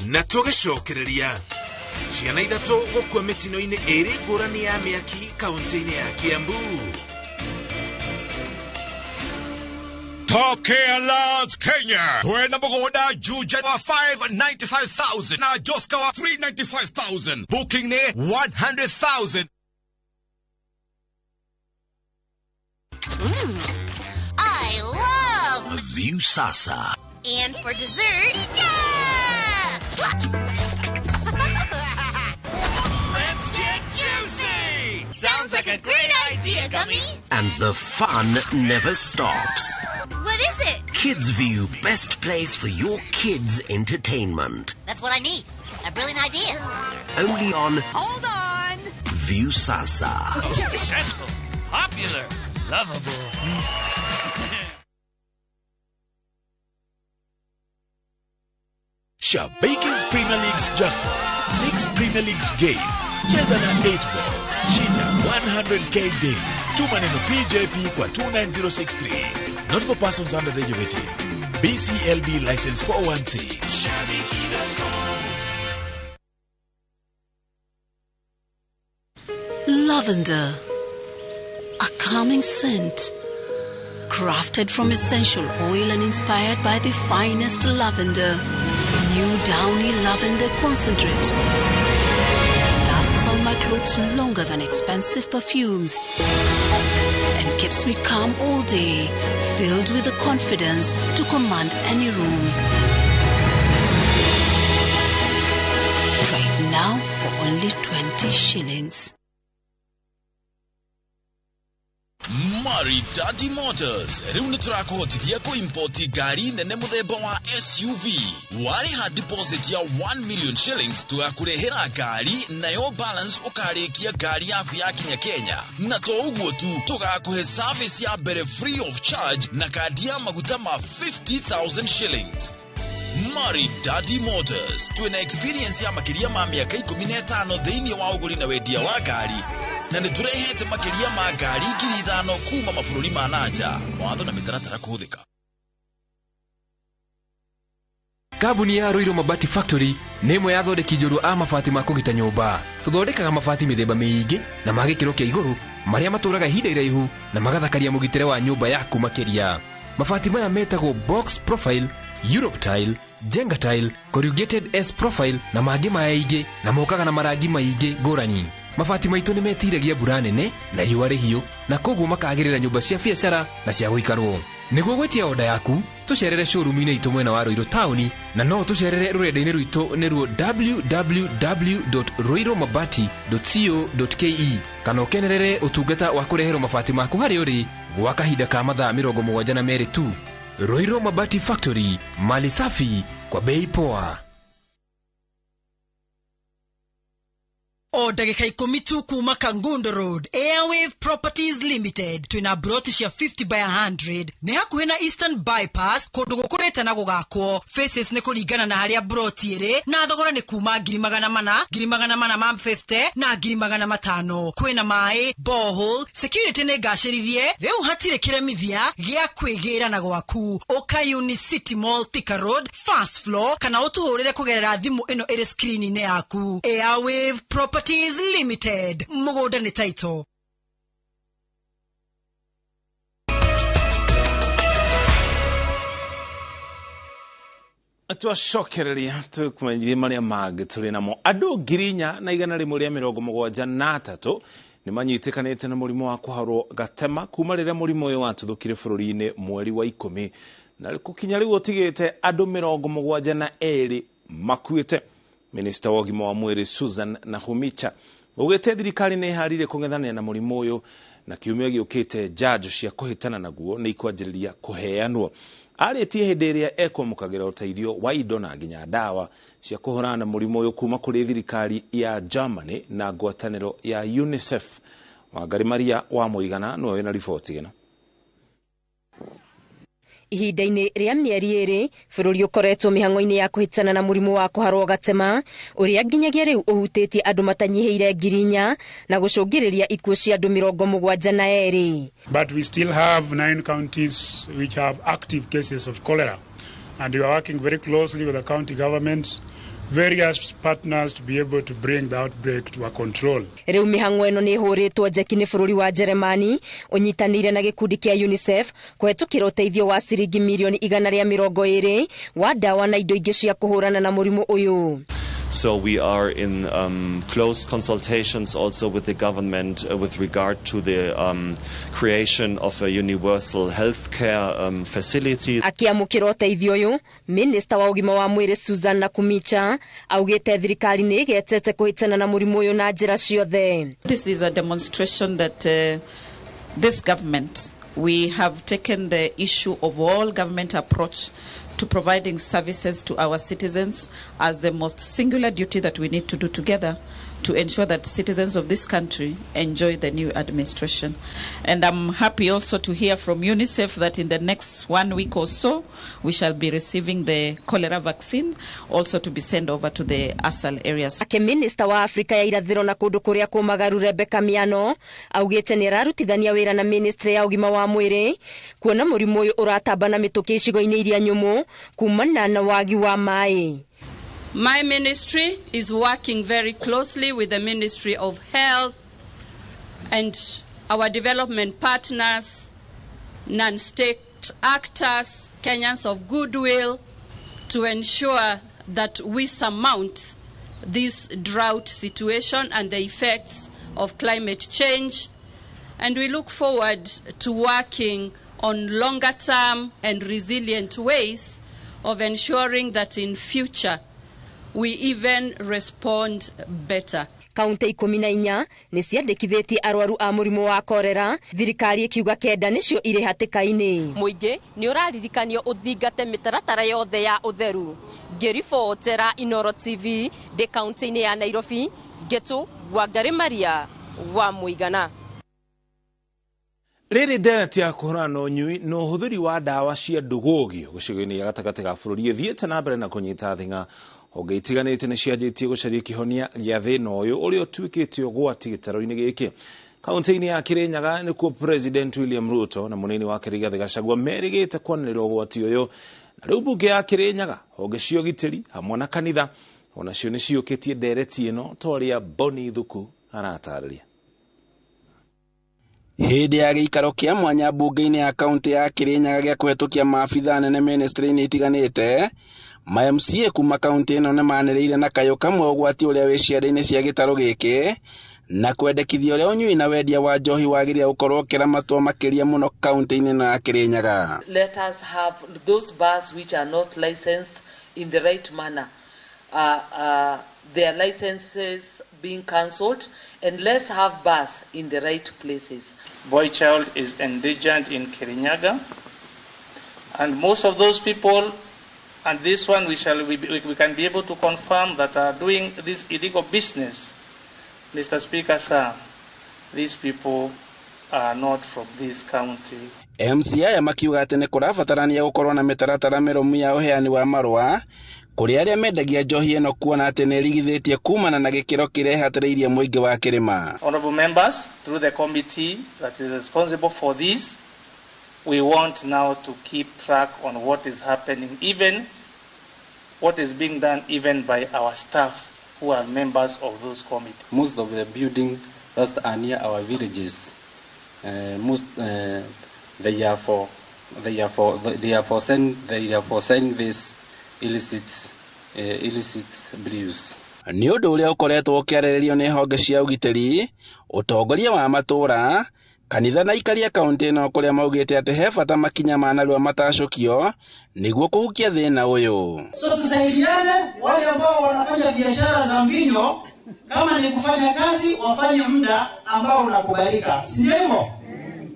Na tũgĩcokereria Ciana ithatũ gũkua mĩtino-inĩ ĩrĩ ngũrani ya mĩaki kaunti-inĩ ya Kiambu. Tokea Lands Kenya. Twena mũgũnda Juja wa 595,000 na Joska wa 395,000. Booking ni 100,000. I love Viusasa. And for dessert, Let's get juicy! Sounds like a great idea, Gummy. And the fun never stops. What is it? Kids View, best place for your kids' entertainment. That's what I need. A brilliant idea. Only on Hold on. Viusasa. Successful, popular, lovable. Shabiki's Premier League's jackpot. 6 Premier Leagues games. Cheza na 8 ball. Shinda 100K daily. Tuma neno PJP kwa 29063. Not for persons under the age of 18. BCLB license 416. Shabiki.com. Lavender, a calming scent, crafted from essential oil and inspired by the finest lavender. New Downy Lavender Concentrate lasts on my clothes longer than expensive perfumes and keeps me calm all day, filled with the confidence to command any room. Try it now for only 20 shillings. Maridadi Motors rĩu nĩ tũrakũhotithia kũimpoti ngari nene mũthemba wa SUV. Warĩha deposit ya 1 million shillings tũgakũrehera ngari nayo balance ũkarĩkia ngari yaku yakinya Kenya. Na to ũguo tu, tũgakũhe service ya mbere free of charge na kandi ya maguta ma 50,000 shillings. Maridadi Motors twĩna experience ya makĩria ma mĩaka 15 thĩinĩ wa ũgũri na wendia wa ngari, na nĩ tũrehete makĩria ma ngari 5,000 kuma mabũrũri ma nanja. Mawatho na mĩtaratara kũhũthĩka. Kambuni ya Ruiru Mabati Factory nĩ ĩmwe ya athondeki njorua a mabati ma kũgita nyũmba. Tũthondekaga mabati mĩthemba mĩingĩ na ma gĩkĩro kĩa igũrũ marĩa matũraga ihinda iraihu na magathakaria mũgitĩre wa nyũmba yaku makĩria. Mabati maya metagwo box profile, Europe tile, Jenga tile, corrugated S profile na mangĩ maingĩ, na mokaga na marangi maingĩ ngũrani. Mabati maitũ nĩ metiragia mbura nene na riũa rĩhiũ, na koguo makagĩrĩra nyũmba cia biacara na cia gũikarwo. Nĩguo gwĩtia oda yaku, tũcerere showroom-inĩ itũ mwena wa Ruiru taũni, na no tũcerere rũrenda-inĩ rwitũ nĩruo www.ruirumabati.co.ke, kana ũkenerere ũtungata wa kũreherwo mabati maku harĩa ũrĩ gwa kahinda ka mathaa 72 tu. Ruiru Mabati Factory, mali safi kwa bei poa. O ndagĩka 10 tu kuma Kangundo Road, Airwave Properties Limited twĩna broti cia 50 by 100 nĩ hakuhĩ na Eastern Bypass, kũndũ gũkũrĩte na gũgakwo. Faces nĩ kũringana na harĩa broti ĩrĩ, na thogora nĩ kuma 400,000, 450,000 na 500,000. Kwĩna maĩ, borehole, security nĩ ngacĩrithie, rĩu hatirĩ kĩremithia gĩa kwĩgĩra na gwaku. Ũka Unicity Mall, Thika Road, first floor, kana ũtũhũrĩre kũgerera thimũ ĩno ĩrĩ screen-inĩ yaku. Airwave Properties Limited, mũgũnda nĩ title. Twacokereria tũkũmenyithie marĩa mangĩ tũrĩ namo. Andũ 4,173 nĩ manyitĩkanĩte na mũrimũ wa kũharwo gatema kuma rĩrĩa mũrimũ ũyũ watuthũkire bũrũri-inĩ mweri wa 10, na gũkinya rĩu ũtigĩte andũ 72 makuĩte. Minista wa ũgima wa mwĩrĩ Susan Nakhumicha augĩte thirikari nĩ ĩharĩirie kũng'ethanĩra na mũrimũ ũyũ, na kiumia gĩũkĩte njanjo cia kũhĩtana naguo nĩ ikwanjĩrĩria kũheanwo. Arĩtie hĩndĩ ĩrĩa ekwamũkagĩra ũteithio wa indo na nginya ndawa cia kũhũrana na mũrimũ ũyũ kuma kũrĩ thirikari ya Germany na ngwatanĩro ya UNICEF. Wangari Maria wa Mũigana nĩwe wĩna riboti ĩno. Ihinda-inĩ rĩa mĩeri 2, bũrũri ũkoretwo mĩhang'o-inĩ ya kũhĩtana na mũrimũ wa kũharwo gatema ũrĩa nginyagia rĩu ũhutĩtie andũ matanyihĩire 4,000 na gũcũngĩrĩria ikuũ cia andũ 72. But we still have 9 counties which have active cases of cholera, and we are working very closely with the county governments various partners to be able to bring the outbreak to a control. Rĩu mĩhang'o ĩno nĩ ĩhũrĩtwo njeki nĩ bũrũri wa Jeremani ũnyitanĩire na gĩkundi kĩa UNICEF kũhetũkĩra ũteithio wa ciringi mirioni 120 wa ndawa na indo ingĩ cia kũhũrana na mũrimũ ũyũ. So we are in close consultations also with the government with regard to the creation of a universal healthcare facility. Akĩamũkĩra ũteithio ũyũ, Minista wa ũgima wa mwĩrĩ Susan Nakhumicha augĩte thirikari nĩ ĩgetete kũhĩtana na mũrimũ ũyũ na njĩra ciothe. This is a demonstration that this government, we have taken the issue of all government approach to providing services to our citizens as the most singular duty that we need to do together to ensure that citizens of this country enjoy the new administration. And I'm happy also to hear from UNICEF that in the next 1 week or so, we shall be receiving the cholera vaccine also to be sent over to the ASAL areas. Ake Minister wa Afrika ya irathĩro na kũndũ kũrĩa kũmagaru Rebecca Miano augĩte nĩ ararutithania wĩra na ministry ya ũgima wa mwĩrĩ kuona mũrimũ ũyũ ũratamba na mĩtũkĩ icigo-inĩ iria nyũmũ kumana na wagi wa maĩ. My ministry is working very closely with the Ministry of Health and our development partners, non-state actors, Kenyans of goodwill, to ensure that we surmount this drought situation and the effects of climate change. And we look forward to working on longer term and resilient ways of ensuring that in future we even respond better. Kaunti 14 nĩ ciandĩkithĩtie arwaru a mũrimũ wa korera, thirikari ĩkiuga 9 nĩcio irĩ hatĩka-inĩ. Mũingĩ nĩ ũraririkanio ũthingate mĩtaratara yothe ya ũtheru. Ngĩribotera Inoro TV ndĩ kaunti-inĩ ya Nairobi, Ngetu Wangari Maria wa Mũigana. Rĩrĩ ndereti ya kũhũrana na ũnyui na ũhũthĩri wa ndawa cia ndũgũgio gĩcigo-inĩ gĩa gatagatĩ ga bũrũri ĩthiĩte na mbere na kũnyita thing'a. Honge itiganĩte nĩ cianjĩtie gũcaria kĩhonia gĩa thĩna ũyũ ũrĩa ũtuĩkĩte ũgwati gĩtarũ-inĩ gĩkĩ. Kaunti-inĩ ya Kirinyaga nĩkuo President William Ruto na mũnini wake Rigathĩ Gachagua merĩgĩte kwanĩrĩra ũgwati ũyũ. Na rĩu mbunge ya Kirinyaga, honge cia ũgitĩri hamwe na kanitha onacio nĩ ciũkĩtie ndereti ĩno ta ũrĩa Boni Thuku aratarĩria. Hĩndĩ ya gĩikaro kĩa mwanya mbunge-inĩ ya kaunti ya Kirinyaga gĩa kũhetũkia maabithaa anene ministry-inĩ itiganĩte, ma MCA kuma kaunti ĩno nĩmanĩrĩire na kayũ kamwe ũgwati ũrĩa wĩ cianda-inĩ cia gĩtarũ gĩkĩ na kwendekithia ũrĩa ũnyui na wendia wa njohi wagĩrĩire gũkorwo ũkĩramatwo makĩria mũno kaunti-inĩ ĩno ya Kirinyaga. Let us have those bars which are not licensed in the right manner, their licenses being cancelled, and let's have bars in the right places. Boy child is endangered in Kirinyaga, and most of those people, and this one we can be able to confirm that are doing this illegal business. Mr. Speaker, sir, these people are not from this county. MCA makiuga atĩ nĩ kũrabatarania gũkorwo na mĩtaratara mĩrũmu ya ũheani wa marũa kũrĩ arĩa mendagia njohi ĩno kuona atĩ nĩ ĩrigithĩtie kumana na gĩkĩro kĩrĩa ĩhatĩrĩirie mũingĩ wa kĩrĩma. Honorable members, through the committee that is responsible for this, we want now to keep track on what is happening, even what is being done even by our staff who are members of those committees. Most of the buildings that are near our villages, they are for selling this illicit brews. Nĩ ũndũ ũrĩa ũkoretwo ũkĩarĩrĩrio nĩ honge cia ũgitĩri, ũtongoria wa matũũra, kanitha na ikaria kaunti ĩno kũrĩa maugĩte atĩ he bata makinya ma narua matacũkio nĩguo kũhukia thĩna ũyũ. So tusaidiane, wale ambao wanafanya biashara za mvinyo, kama ni kufanya kazi wafanye muda ambao unakubalika, si ndio hivyo?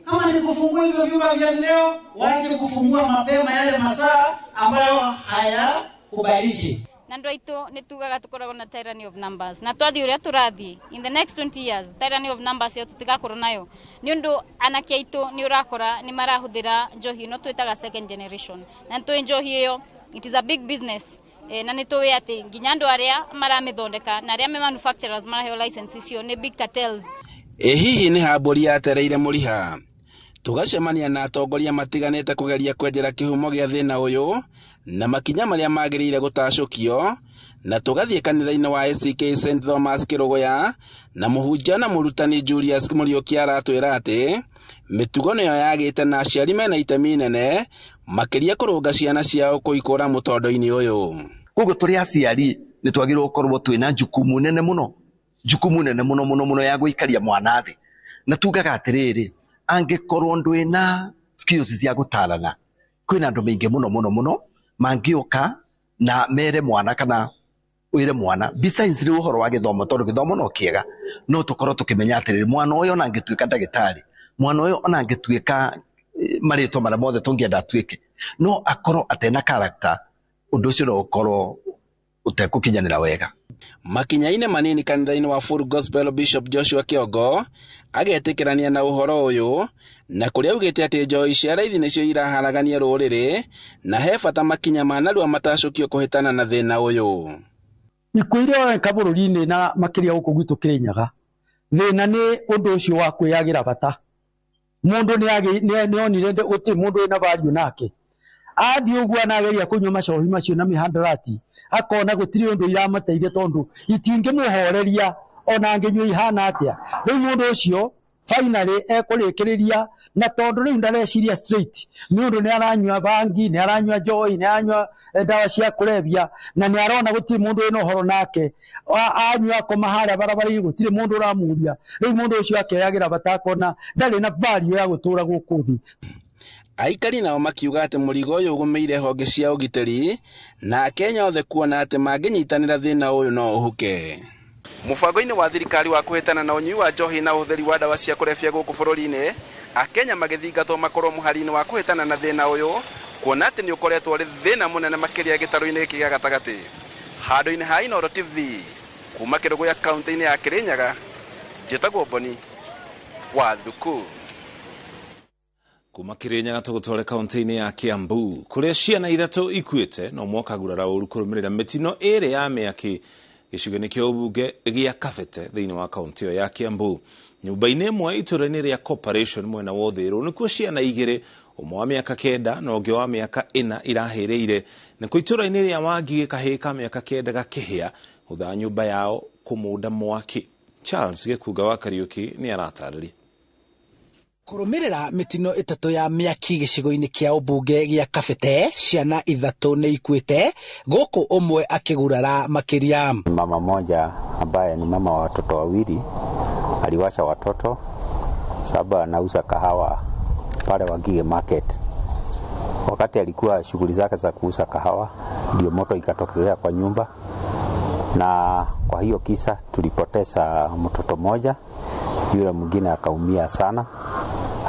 Kama ni kufungua hivyo vyumba vya leo, waache kufungua mapema yale masaa ambayo hayakubaliki. Na andũ aitũ nĩ tugaga tũkoragwo na tyranny of numbers, na twathiĩ ũrĩa tũrathiĩ in the next 20 years tyranny of numbers ĩyo tũtigakorwo nayo nĩ ũndũ anake aitũ nĩ ũrakora nĩ marahũthĩra njohi ĩno twĩtaga second generation, na nĩtũĩ njohi ĩyo it is a big business. Na nĩ tũĩ atĩ nginya andũ arĩa maramĩthondeka na arĩa me manufacturers maraheo license icio nĩ big cartels. Ĩ hihi nĩ hambũri yatereire mũriha? Tũgacemania na atongoria matiganĩte kũgeria kwenjera kĩhumo gĩa thĩna ũyũ na makinya marĩa magĩrĩire gũtacũkio Na tũgathiĩ kanitha-inĩ wa ACK St Thomas Kĩrũgũya na mũhunjia na mũrutani Julius Mũriũki aratwĩra atĩ mĩtugo nĩyo yagĩte na aciari mena itemi inene makĩria kũrũnga ciana ciao kũikũra mũtondo-inĩ ũyũ. Koguo tũrĩ aciari nĩ twagĩrĩirwo gũkorwo twĩna jukumu nene mũno, jukumu nene mũno mũno mũno ya gũikaria mwana thĩ. Na tugaga atĩrĩrĩ, angĩkorwo ndwĩna skills cia gũtarana, kwĩna andũ maingĩ mũno mũno mũno mangĩũka na mere mwana kana wĩre mwana besides rĩu ũhoro wa gĩthomo, tondũ gĩthomo no kĩega, no tũkorwo tũkĩmenya atĩrĩrĩ, mwana ũyũ ona angĩtuĩka ndagĩtarĩ, mwana ũyũ ona angĩtuĩka marĩtwa marĩa mothe tũngĩenda atuĩke, no akorwo atena character, ũndũ ũcio no ũkorwo ũtekũkinyanĩra wega. Makinya-inĩ manini kanitha-inĩ wa Full Gospel Bishop Joshua Kĩongo agetĩkĩrania na ũhoro ũyũ na kũrĩa augĩte atĩ njohi cia raithi nĩcio iraharagania rũrĩrĩ na he bata makinya ma narua matacũkio kũhĩtana na thĩna ũyũ. Ikuũ iria ironeka bũrũri-inĩ na makĩria gũkũ gwitũ Kĩrĩnyaga, thĩna nĩ ũndũ ũcio wa kwĩyagĩra bata. Mũndũ nĩ onire gũtirĩ mũndũ wĩna value nake, athiĩ ũguo anageria kũnyua macohi macio na mĩhandarati, akona gũtirĩ ũndũ iramateithia tondũ itingĩmũhoreria ona angĩnyua ihana atĩa. Rĩu mũndũ ũcio finally ekũrĩkĩrĩria, na tondũ rĩu ndareciria straight, nĩ ũndũ nĩ aranyua bangi, nĩ aranyua njohi, nĩ aranyua ndawa cia kũrebia, na nĩ arona gũtirĩ mũndũ wĩna ũhoro nake. Anyua akoma harĩa barabara-inĩ gũtirĩ mũndũ ũramũria. Rĩu mũndũ ũcio akeyagĩra bata, akona ndarĩ na value ya gũtũra gũkũ thĩ. Aikari nao makiuga atĩ mũrigo ũyũ ũgũmĩire honge cia ũgitĩri na Akenya othe kuona atĩ mangĩnyitanĩra thĩna ũyũ no ũhuke. Mũbango-inĩ wa thirikari wa kũhĩtana na ũnyui wa njohi na ũhũthĩri wa ndawa cia kũrebia gũkũ bũrũri-inĩ, Akenya magĩthingatwo makorwo mũhari-inĩ wa kũhĩtana na thĩna ũyũ, kuona atĩ nĩ ũkoretwo ũrĩ thĩna mũnene makĩria gĩtarũ-inĩ gĩkĩ gĩa gatagatĩ. Handũ-inĩ ha Inooro TV, kuma Kĩrũgũya kaunti-inĩ ya Kĩrĩnyaga, njĩtagwo Boni wa Thuku. Kuma Kĩrĩnyaga tũgũtware kaunti-inĩ ya Kiambu kũrĩa ciana ithatũ ikuĩte na ũmwe akagurara ũru kũrũmĩrĩra mĩtino ĩrĩ ya mĩaki gĩcigo-inĩ kĩa ũmbunge gĩa Kabete thĩinĩ wa kaunti ĩyo ya Kiambu. Nyũmba-inĩ ĩmwe itũũra-inĩ rĩa Corporation mwena wa Ũthĩrũ nĩkuo ciana igĩrĩ, ũmwe wa mĩaka 9 na ũngĩ wa mĩaka 4 irahĩrĩire. Nakuo itũũra-inĩ rĩa Wangigĩ kahĩĩ ka mĩaka 9 gakĩhĩa thutha wa nyũmba yao kũmunda mwaki. Charles Gĩkunga wa Kariũki nĩ aratarĩria. Kũrũmĩrĩra mĩtino ĩtatũ ya mĩaki gĩcigo-inĩ kĩa ũmbunge gĩa Kabete, ciana ithatũ nĩ ikuĩte, gũkũ ũmwe akĩgurara makĩria. Mama moja ambaye ni mama wa watoto wawili aliwasha watoto sababu anauza kahawa pale Wangige Market. Wakati alikuwa shughuli zake za kuuza kahawa, ndio moto ikatokezea kwa nyumba, na kwa hiyo kisa tulipoteza mtoto mmoja, yule mwingine akaumia sana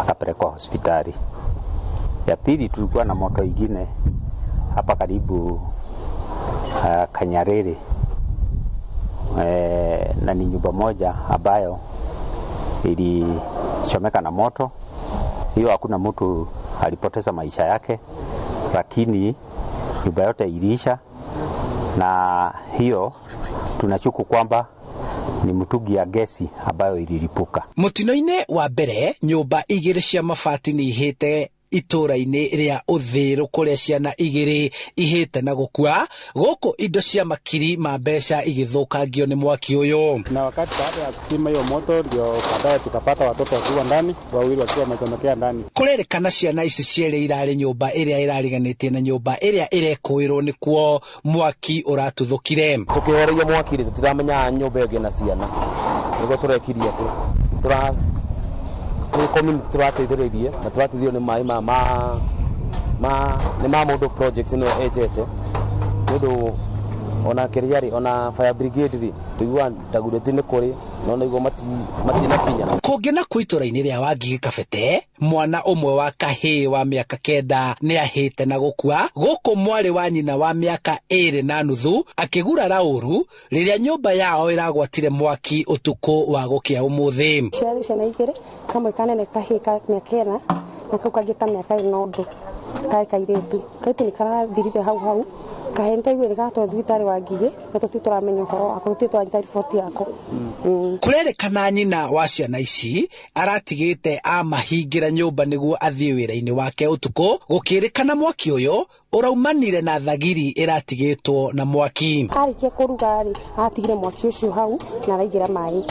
akapelekwa hospitali. Ya pili tulikuwa na moto ingine hapa karibu Kanyarere, na ni nyumba moja ambayo ilichomeka na moto. Hiyo hakuna mtu alipoteza maisha yake, lakini nyumba yote iliisha, na hiyo tunashuku kwamba ni mtungi ya gesi ambayo ililipuka. Mũtino-inĩ wa mbere, nyũmba igĩrĩ cia mabati nĩ ihĩte itũũra-inĩ rĩa Ũthĩrũ kũrĩa ciana igĩrĩ ihĩte na gũkua, gũkũ indo cia makiri ma mbeca igĩthũkangio nĩ mwaki ũyũ. Na wakati baada ya kuzima hiyo moto ndio baadaye tukapata watoto wakiwa ndani, wawili wakiwa wamechomekea ndani. Kũrerĩkana ciana ici cierĩ irarĩ nyũmba ĩrĩa ĩrariganĩtie na nyũmba ĩrĩa ĩrekũĩrwo nĩkuo mwaki ũratuthũkire. Tũkĩhoreria mwaki rĩ, tũtiramenya nyũmba ĩngĩ na ciana, nĩguo tũrekirie atĩ community tũrateithĩrĩirie na tũrateithio nĩ maĩ ma nĩ ma mũndũ project ĩno ejete, nĩ ũndũ ona kĩrĩa rĩ, ona fire brigade rĩ, tũiguaga Dagoretti nĩ kũrĩ no nĩguo matinakinya. Kũngĩ nakuo itũũra-inĩ rĩa Wangigĩ Kabete, mwana ũmwe wa kahĩĩ wa mĩaka 9 nĩ ahĩte na gũkua, gũkũ mwarĩ wa nyina wa mĩaka 2.5 akĩgurara ũru rĩrĩa nyũmba yao ĩragwatire mwaki ũtukũ wa gũkĩa ũmũthĩ. Ciarĩ ciana igĩrĩ, kamwe kanene kahĩĩ ka mĩaka 4 na kau kangĩ ka mĩaka 4 na ũndũ, karĩ kairĩtu. Kairĩtu nĩ karathirire hau hau, Kahĩ nĩtwaiguire nĩgatwarwo thibitarĩ wa Ngigĩ na tũtirĩ tũramenya ũhoro wako, tũtirĩ twanyita riboti yako. Kũrerĩkana nyina wa ciana ici aratigĩte amahingĩra nyũmba nĩguo athiĩ wĩra-inĩ wake ũtukũ, gũkĩrĩkana mwaki ũyũ ũraumanire na thagiri ĩratigĩtwo na mwaki. Arĩkia kũruga rĩ, atigire mwaki ũcio hau na araingĩra maĩ.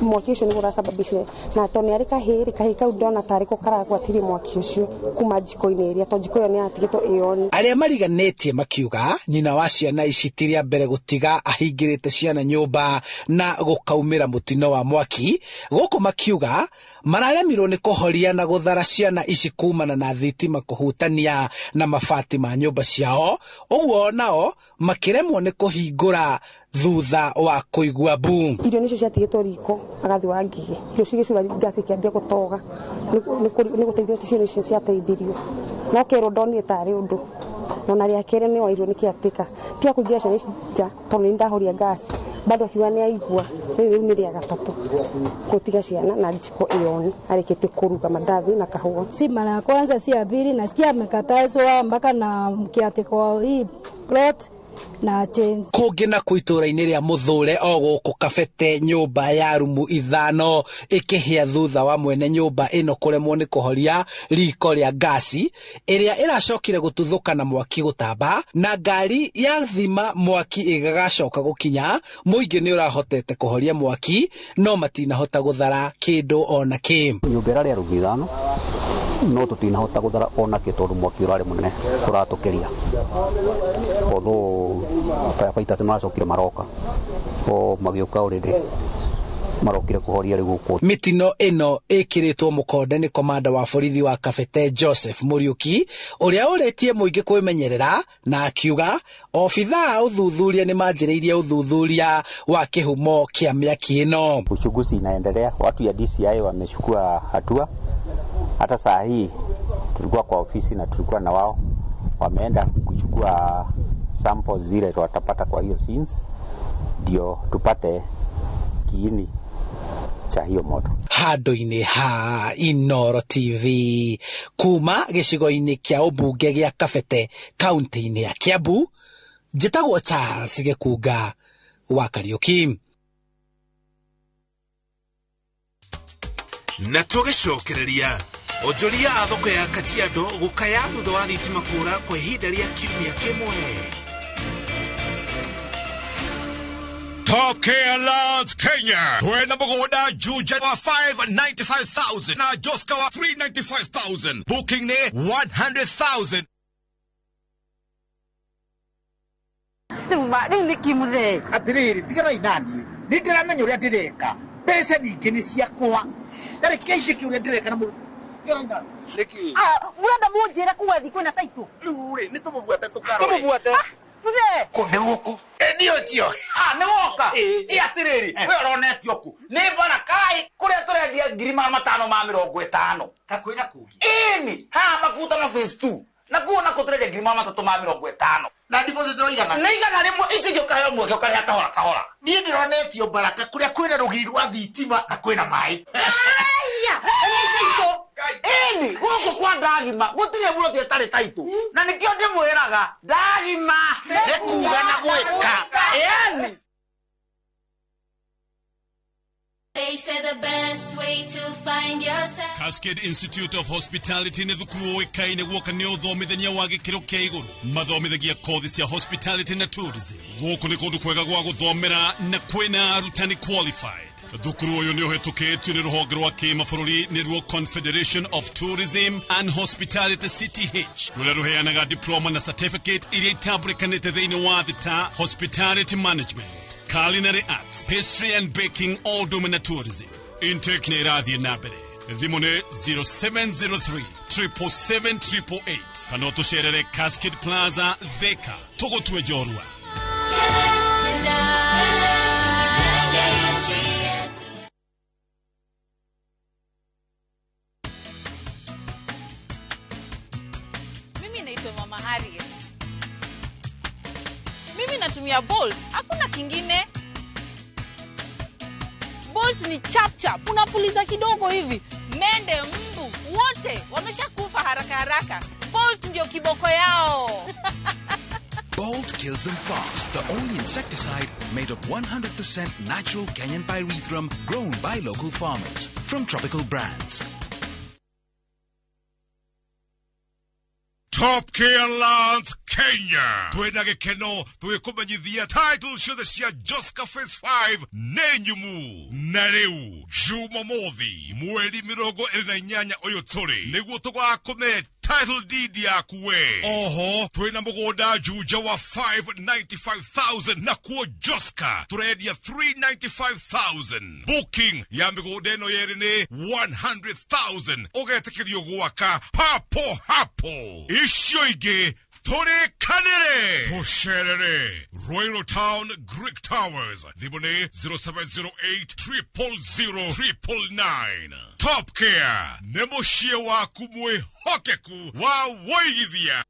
Mwaki ũcio nĩguo ũrasababishire, na tondũ nĩ arĩ kahĩĩ rĩ, kahĩĩ kau ndona tarĩ ko karagwatirie mwaki ũcio kuma jiko-inĩ ĩrĩa, tondũ jiko ĩyo nĩ yatigĩtwo ĩoni. Arĩa mariganĩtie makiuga nyina wa ciana ici ti rĩa mbere gũtiga ahingĩrĩte ciana nyũmba na gũkaumĩra mũtino wa mwaki. Gũkũ makiuga mararemirwo nĩ kũhoria na gũthara ciana ici kumana na thitima kũhutania na mabati ma nyũmba ciao, ũguo nao makĩremwo nĩ kũhingũra thutha wa kũigua mbu. Irio nĩcio ciatigĩtwo riko agathiĩ wa Ngigĩ, irio cigĩcura ngasi ikĩambia gũtoga, nĩ gũteithio ciana icio ciateithirio, no kerwo ndonire tarĩ ũndũ, ona rĩa kerĩ nĩ oirwo nĩ kĩatĩka tiga kũingĩra ciana ici nja tondũ nĩ ndahoria ngasi, bado akiuga nĩ aigua. Rĩu nĩ rĩa gatatũ gũtiga ciana na jiko ĩoni arĩkĩtie kũruga mandathi na kahũa. Si mara ya kwanza, si ya pili, nasikia amekatazwa mpaka na mkiatiko hii plot na change. Kũngĩ na kũ itũũra-inĩ rĩa Mũthũre o gũkũ Kabete, nyũmba ya rumu 5 ĩkĩhĩa thutha wa mwene nyũmba ĩno kũremwo nĩ kũhoria riko rĩa ngasi ĩrĩa ĩracokire gũtuthũka na mwaki gũtamba, na ngari ya thima mwaki ĩgagacoka gũkinya. Mũingĩ nĩ ũrahotete kũhoria mwaki no matinahota gũthara kĩndũ ona kĩ. Nyũmba ĩrarĩ ya rumu 5 no tũtinahota gũthara ona kĩ tondũ mwaki ũrarĩ mũnene ũratũkĩria. Although firefighters maracokire maroka o magĩũka already marokire kũhoria rĩu gũkũ. Mĩtino ĩno ĩkĩrĩtwo mũkonde nĩ komanda wa borithi wa Kabete Joseph Mũriũki, ũrĩa ũrĩtie mũingĩ kwĩmenyerera na akiuga obithaa a ũthuthuria nĩ manjĩrĩirie ũthuthuria wa kĩhumo kĩa mĩaki ĩno. Uchunguzi inaendelea, watu ya DCI wamechukua hatua. Hata saa hii tulikuwa kwa ofisi na tulikuwa na wao, wameenda kuchukua samples zile watapata kwa hiyo scenes ndio tupate kiini cha hiyo moto. Handũ-inĩ ha Inooro TV kuma gĩcigo-inĩ kĩa ũmbunge gĩa Kabete kaunti-inĩ ya Kiambu, njĩtagwo Charles Gĩkunga wa Kariũki. Na tũgĩcokereria onjoria a thoko ya Kajiado gũkaya thutha wa thitima kũra kwa ihinda rĩa kiumia kĩmwe. Top Care Lands Kenya. Twena mũgũnda Juja wa 595,000 na Joska wa 395,000. Booking nĩ 100,000. Rĩu nĩ kĩmũthee. Atĩrĩrĩ, tiganai naniĩ. Nĩ ndĩramenya ũrĩa ndĩreka. Mbeca ningĩ nĩ ciakwa. Tareke njĩke ũrĩa ndĩreka na mũndũ. Mũrenda mũnjĩre kuga thiĩ kwĩna taitũ? Rĩu rĩ, nĩ tũmũbuate tũkarore. Tũmũbuate. Mũthee. Kũ nĩ gũkũ? Nĩ ũcio. Nĩ woka? Ĩ atĩrĩrĩ, we ũronetio kũ? Nĩ Barakai kũrĩa tũrendia 550,000. Ta kwĩna kũngĩ? Ĩni, haha Makutano phase 2. Na kuo nako tũrendia 350,000. Na deposit no igana? Nĩ 100, ici ingĩ ũkaheo mweke ũkarĩha kahora kahora. Niĩ ndĩronetio Baraka kũrĩa kwĩna rũgiri rwa thitima na kwĩna maĩ. Aya, nĩ taitũ. Ĩni, gũkũ kwa ndagima gũtirĩ mũndũ ũtarĩ taitũ. Na nĩkĩo ndĩmwĩraga ndagima nĩ kuga na gwĩka. Ĩni. They say the best way to find yourself. Cascade Institute of Hospitality nĩ thukuru ũĩkaine guoka nĩ ũthomithania wa gĩkĩro kĩa igũrũ. Mathomithagia kothi cia hospitality na tourism. Gũkũ nĩ kũndũ kwega gwa gũthomera na kwĩna arutani qualified. Thukuru ũyũ nĩ ũhetũkĩtio nĩ rũhonge rwa kĩmabũrũri nĩruo Confederation of Tourism and Hospitality CTH, rũrĩa rũheanaga diploma na certificate iria itambũrĩkanĩte thĩinĩ wa thĩ ta hospitality management, culinary arts, pastry and baking, all ũndũ ũmwe na tourism. Intake nĩ ĩrathiĩ na mbere. Thimũ nĩ 0703 777 888 kana ũtũcerere Cascade Plaza Thika. Tũgũtue njorua. Mimi naitwa Mama Harriet. Mimi natumia Bolt, hakuna kingine. Bolt ni chap chap, unapuliza kidogo hivi, mende, mbu, wote wameshakufa haraka haraka. Bolt ndio kiboko yao. Bolt kills them fast. The only insecticide made of 100% natural Kenyan pyrethrum grown by local farmers from Tropical Brands. Top Care Lands Kenya twina gikeno twikumenyithia title ciothe cia Joska Phase 5 nĩ nyumu na rĩu Jumamothi mweri 28 ũyũ tũrĩ nĩguo tũgakũne title deed yaku we. Oho twina mũgũnda Juja wa 595,000 na kuo Joska tũrendia 395,000. Booking ya mĩgũnda ĩno yerĩ nĩ 100,000 ũgetĩkĩrio gwaka papo hapo. Icio ingĩ tũrĩkanĩre tũcerere Royal Town Greek Towers thimũ nĩ 0708 000 999. Top Care nĩ mũciĩ waku mwĩhokeku wa wũigithia.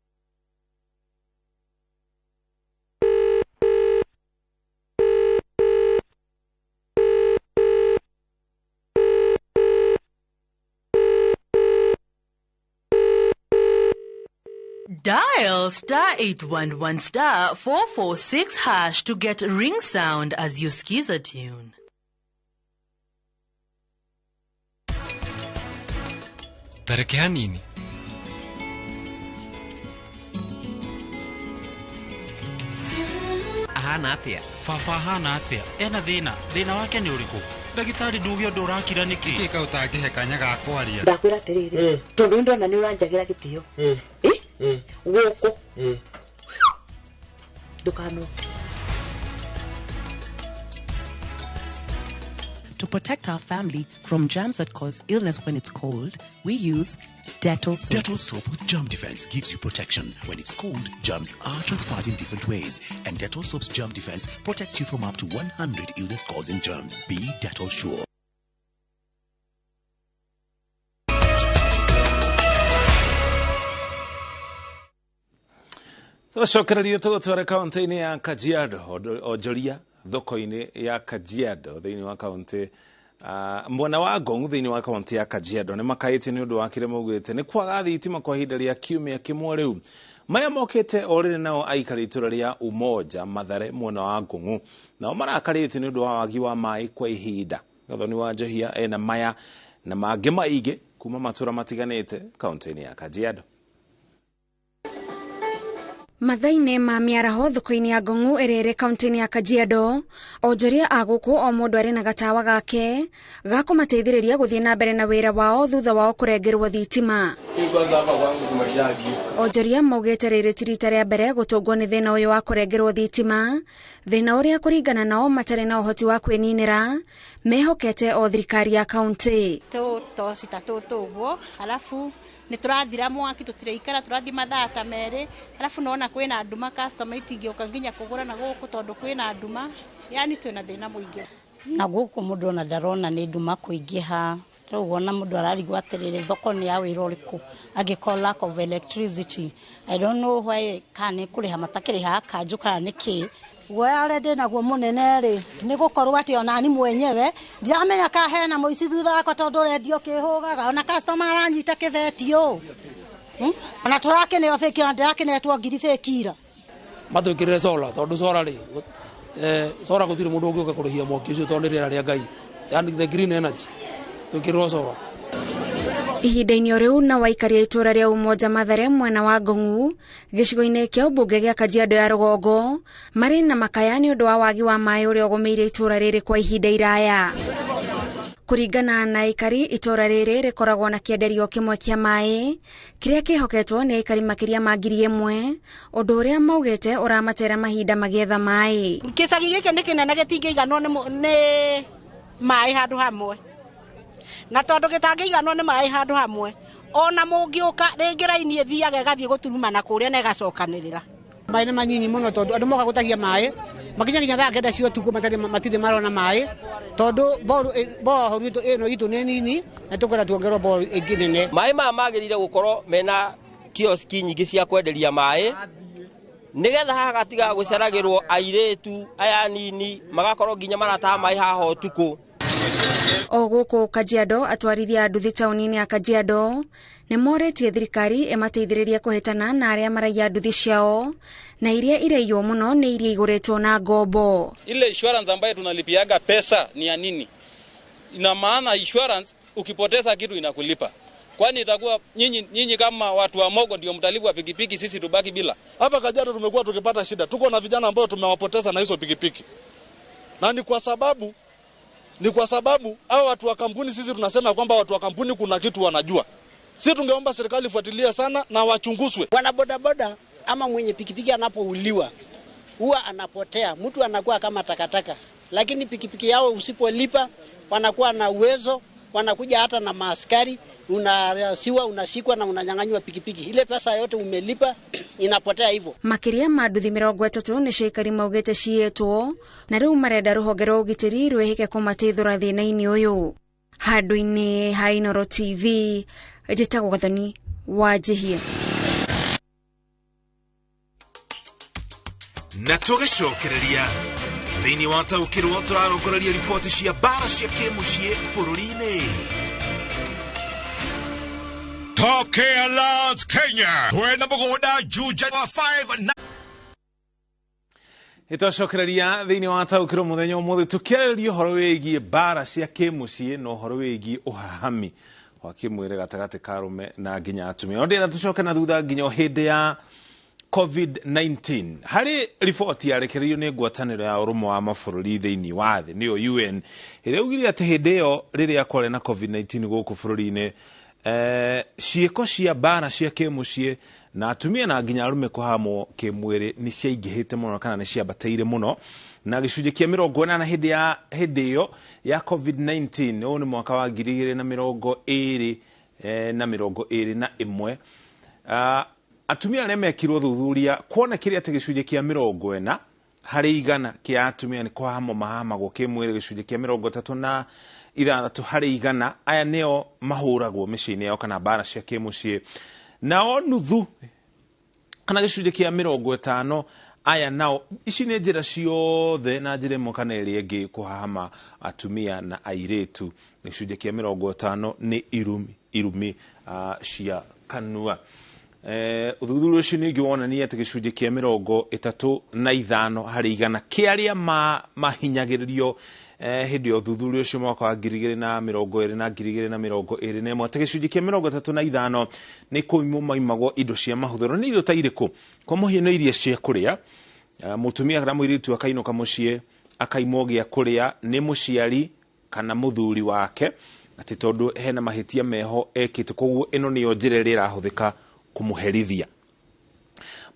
Dial star 811 star 446 hash to get ring sound as you skiza tune. Tareke hanini. Ahana atia? Baba ahana atia? Ena thina. Thina wake ni uriku? Ndagĩtarĩ nduge ũndũ ũrakira nĩkĩ? Nĩkĩ kau ũtangĩhe kanya ga kwaria? Ndakwĩra atĩrĩrĩ, tondũ ndona nĩ ũranjagĩra gĩtĩo. Gũkũ ndũkanoke. To protect our family from germs that cause illness when it's cold, we use Dettol soap. Dettol soap with germ defense gives you protection. When it's cold, germs are transferred in different ways, and Dettol soap's germ defense protects you from up to 100 illness-causing germs. Be Dettol sure. Tũcokererie tũgũtware kaunti-inĩ ya Kajiado onjoria thoko-inĩ ya Kajiado thĩinĩ wa kaunti mwena wa Ngong thĩinĩ wa kaunti ya Kajiado nĩ makaĩtie nĩ ũndũ wa kĩrĩa maugĩte nĩ kwaga thitima kwa ihinda rĩa kiumia kĩmwe rĩu. Maya mokĩte o rĩrĩ nao aikari itũra rĩa Umoja Mathare mwena wa Ngong'u nao marakarĩte nĩ ũndũ wa wagi wa maĩ kwa ihinda. Gathoni wa Njohia ena maya na mangĩ maingĩ kuma matũra matiganĩte kaunti-inĩ ya Kajiado. Mathainĩ ma mĩaraho thoko-inĩ ya Ngong'u ĩrĩa ĩrĩ kaunti-inĩ ya Kajiado, onjoria a gũkũ o mũndũ arĩ na gatawa gake ga kũmateithĩrĩria gũthiĩ na mbere na wĩra wao thutha wao kũrengerwo thitima. Onjoria maugĩte rĩrĩ ti rita rĩa mbere gũtũngwo nĩ thĩna ũyũ wa kũrengerwo thitima, thĩna ũrĩa kũringana nao matarĩ na ũhoti wa kwĩninĩra, mehokete o thirikari ya kaunti. Tũtoci ta tũtũ ũguo alafu nĩ tũrathira mwaki tũtiraikara tũrathiĩ mathaa ta merĩ alafu nona kwĩna nduma customer itingĩũka nginya kũgũra na gũkũ tondũ kwĩna nduma, yani twĩna thĩna mũingĩ. Na gũkũ mũndũ ona ndarona nĩ nduma kũingĩha rĩu wona mũndũ ararigwo atĩrĩrĩ thoko nĩ ya wĩra ũrĩkũ angĩkorwo lack of electricity. I don't know why kana nĩ kũrĩha matakĩrĩhaga kanjũ kana nĩkĩ. Guoya ũrĩa ndĩnaguo mũnene rĩ nĩ gũkorwo atĩ onani mwenyewe ndiramenya ka hena mũici thutha wakwa tondũ rendio kĩhũgaga ona customer aranyita kĩbeti ũũ ona tũrakĩneo bĩki ona ndĩrakĩnetwo ngiri bĩki ira. Matwĩkĩrĩre solar tondũ solar rĩ solar gũtirĩ mũndũ ũngĩũka kũrĩhia mwaki ũcio tondũ nĩ rĩera rĩa Ngai, yani the green energy twĩkĩrĩrwo solar. Ihinda-inĩ o rĩu na waikari a itũra rĩa Umoja Mathare mwena wa Ngong'u gĩcigo-inĩ kĩa ũmbunge gĩa Kajiado ya rũgongo marĩ na makaya nĩ ũndũ wa wagi wa maĩ ũrĩa ũgũmĩire itũra rĩrĩ kwa ihinda iraya. Kũringana na aikari itũra rĩrĩ rĩkoragwo na kĩenderio kĩmwe kĩa maĩ kĩrĩa kĩhoketwo nĩ aikari makĩria ma 1,000 ũndũ ũrĩa maugĩte ũramatera mahinda magĩetha maĩ. Gĩcagi gĩkĩ nĩ kĩnene gĩtingĩiganwo nĩ maĩ handũ hamwe na tondũ gĩtangĩiganwo nĩ maĩ handũ hamwe ona mũngĩũka rĩngĩ raini ĩthiaga ĩgathiĩ gũturumana kũrĩa na ĩgacokanĩrĩra. Maĩ nĩ manyinyi mũno tondũ andũ moka gũtahia maĩ makinya nginya thaa 9 cia ũtukũ matirĩ marona maĩ tondũ bohoro ĩno itũ nĩ nini na tũkwenda tuongerwo bohoro ĩngĩ nene. Maĩ maya magĩrĩire gũkorwo mena kioski nyingĩ cia kwenderia maĩ nĩgetha haha gatiga gũceragĩrwo airĩtu aya nini magakorwo nginya marataha maĩ haha ũtukũ. O gũkũ Kajiado, atwarithia a nduthi taũni-inĩ ya Kajiado nĩ morĩtie thirikari ĩmateithĩrĩrie kũhĩtana na arĩa maraiya nduthi ciao, na iria iraiywo mũno nĩ iria igũrĩtwo na ngombo. Ile insurance ambayo tunalipiaga pesa ni ya nini? Ina maana insurance ukipoteza kitu inakulipa. Kwani itakuwa nyinyi kama watu wa Mogo ndio mtalipwa pikipiki, sisi tubaki bila? Hapa Kajiado tumekuwa tukipata shida. Tuko na vijana ambao tumewapoteza na hizo pikipiki. Na ni kwa sababu hao watu wa kampuni, sisi tunasema kwamba watu wa kampuni kuna kitu wanajua. Sisi tungeomba serikali ifuatilie sana na wachunguzwe. Wana bodaboda ama mwenye pikipiki anapouliwa huwa anapotea, mtu anakuwa kama takataka. Lakini pikipiki yao usipolipa wanakuwa na uwezo, wanakuja hata na maaskari, unarasiwa, unashikwa na unanyang'anywa pikipiki. Ile pesa yote umelipa inapotea hivyo. Makiria ma nduthi 30 nĩcio aikari maugĩte ciĩtwo na rĩu marenda rũhonge rwa ũgitĩri rwĩhĩke kũmateithũra thĩna-inĩ ũyũ. Handũ-inĩ ha Inooro TV, njĩtagwo Gathoni wa Njihia. Na tũgĩcokereria thĩinĩ wa taũkĩrwo tũrarongoreria riboti cia mbara cia kĩmũciĩ bũrũri-inĩ. Top Care Lands Kenya twena mũgũnda Juja wa 5 Ĩtwacokereria thĩinĩ wa taũkĩrwo mũthenya ũmũthĩ tũkĩarĩrĩria ũhoro wĩgiĩ mbara cia kĩmũciĩ na ũhoro wĩgiĩ ũhahami wa kĩmwĩrĩ gatagatĩ ka arũme na nginya atumia. No ndĩrenda tũcoke na thutha nginya hĩndĩ ya COVID-19. Harĩ riboti yarekereirio nĩ ngwatanĩro ya ũrũmwe wa mabũrũri thĩinĩ wa thĩ nĩyo UN, ĩrĩa yaugire atĩ hĩndĩ ĩyo rĩrĩa kwarĩ na COVID-19 gũkũ bũrũri-inĩ, ciĩko cia mbara cia kĩmũciĩ na atumia na nginya arũme kũhamwo kĩmwĩrĩ nĩ ciaingĩhĩte mũno kana nĩ ciambatĩire mũno, na gĩcunjĩ kĩa 80 hĩndĩ ĩyo ya COVID-19. Ũyũ nĩ mwaka wa 2021 na 2021. Atumia arĩa mekirwo thuthuria kuonekire atĩ gĩcunjĩ kĩa 40 harĩ igana kĩa atumia nĩ kũhamwo mahamagwo kĩmwĩrĩ, gĩcunjĩ kĩa 36 harĩ igana aya nĩo mahũragwo mĩciĩ-inĩ yao kana mbara cia kĩmũciĩ, nao nuthu kana gĩcunjĩ kĩa 50 aya nao. Ici nĩ njĩra ciothe na njĩra ĩmwe kana ĩrĩa ĩngĩ kũhahama atumia na airĩtu. Gĩcunjĩ kĩa 50 nĩ irumi cia kanua. Ũthuthuria ũcio ningĩ wonania atĩ gĩcunjĩ kĩa 35 harĩ igana kĩa arĩa mahinyagĩrĩrio hĩndĩ ya ũthuthuria ũcio mwaka wa 2020 na 2021, atĩ gĩcunjĩ kĩa 35 nĩ kũimwo maimagwo indo cia mahũthĩro. Nĩ irio ta irĩkũ? Kwa mũhiano irio cia kũrĩa, mũtumia kana mũirĩtu akainũka mũciĩ akaimwo gĩa kũrĩa nĩ mũciari kana mũthuri wake, atĩ tondũ hena mahĩtia meho ekĩte, koguo ĩno nĩyo njĩra ĩrĩa ĩrahũthĩka kũmũherithia.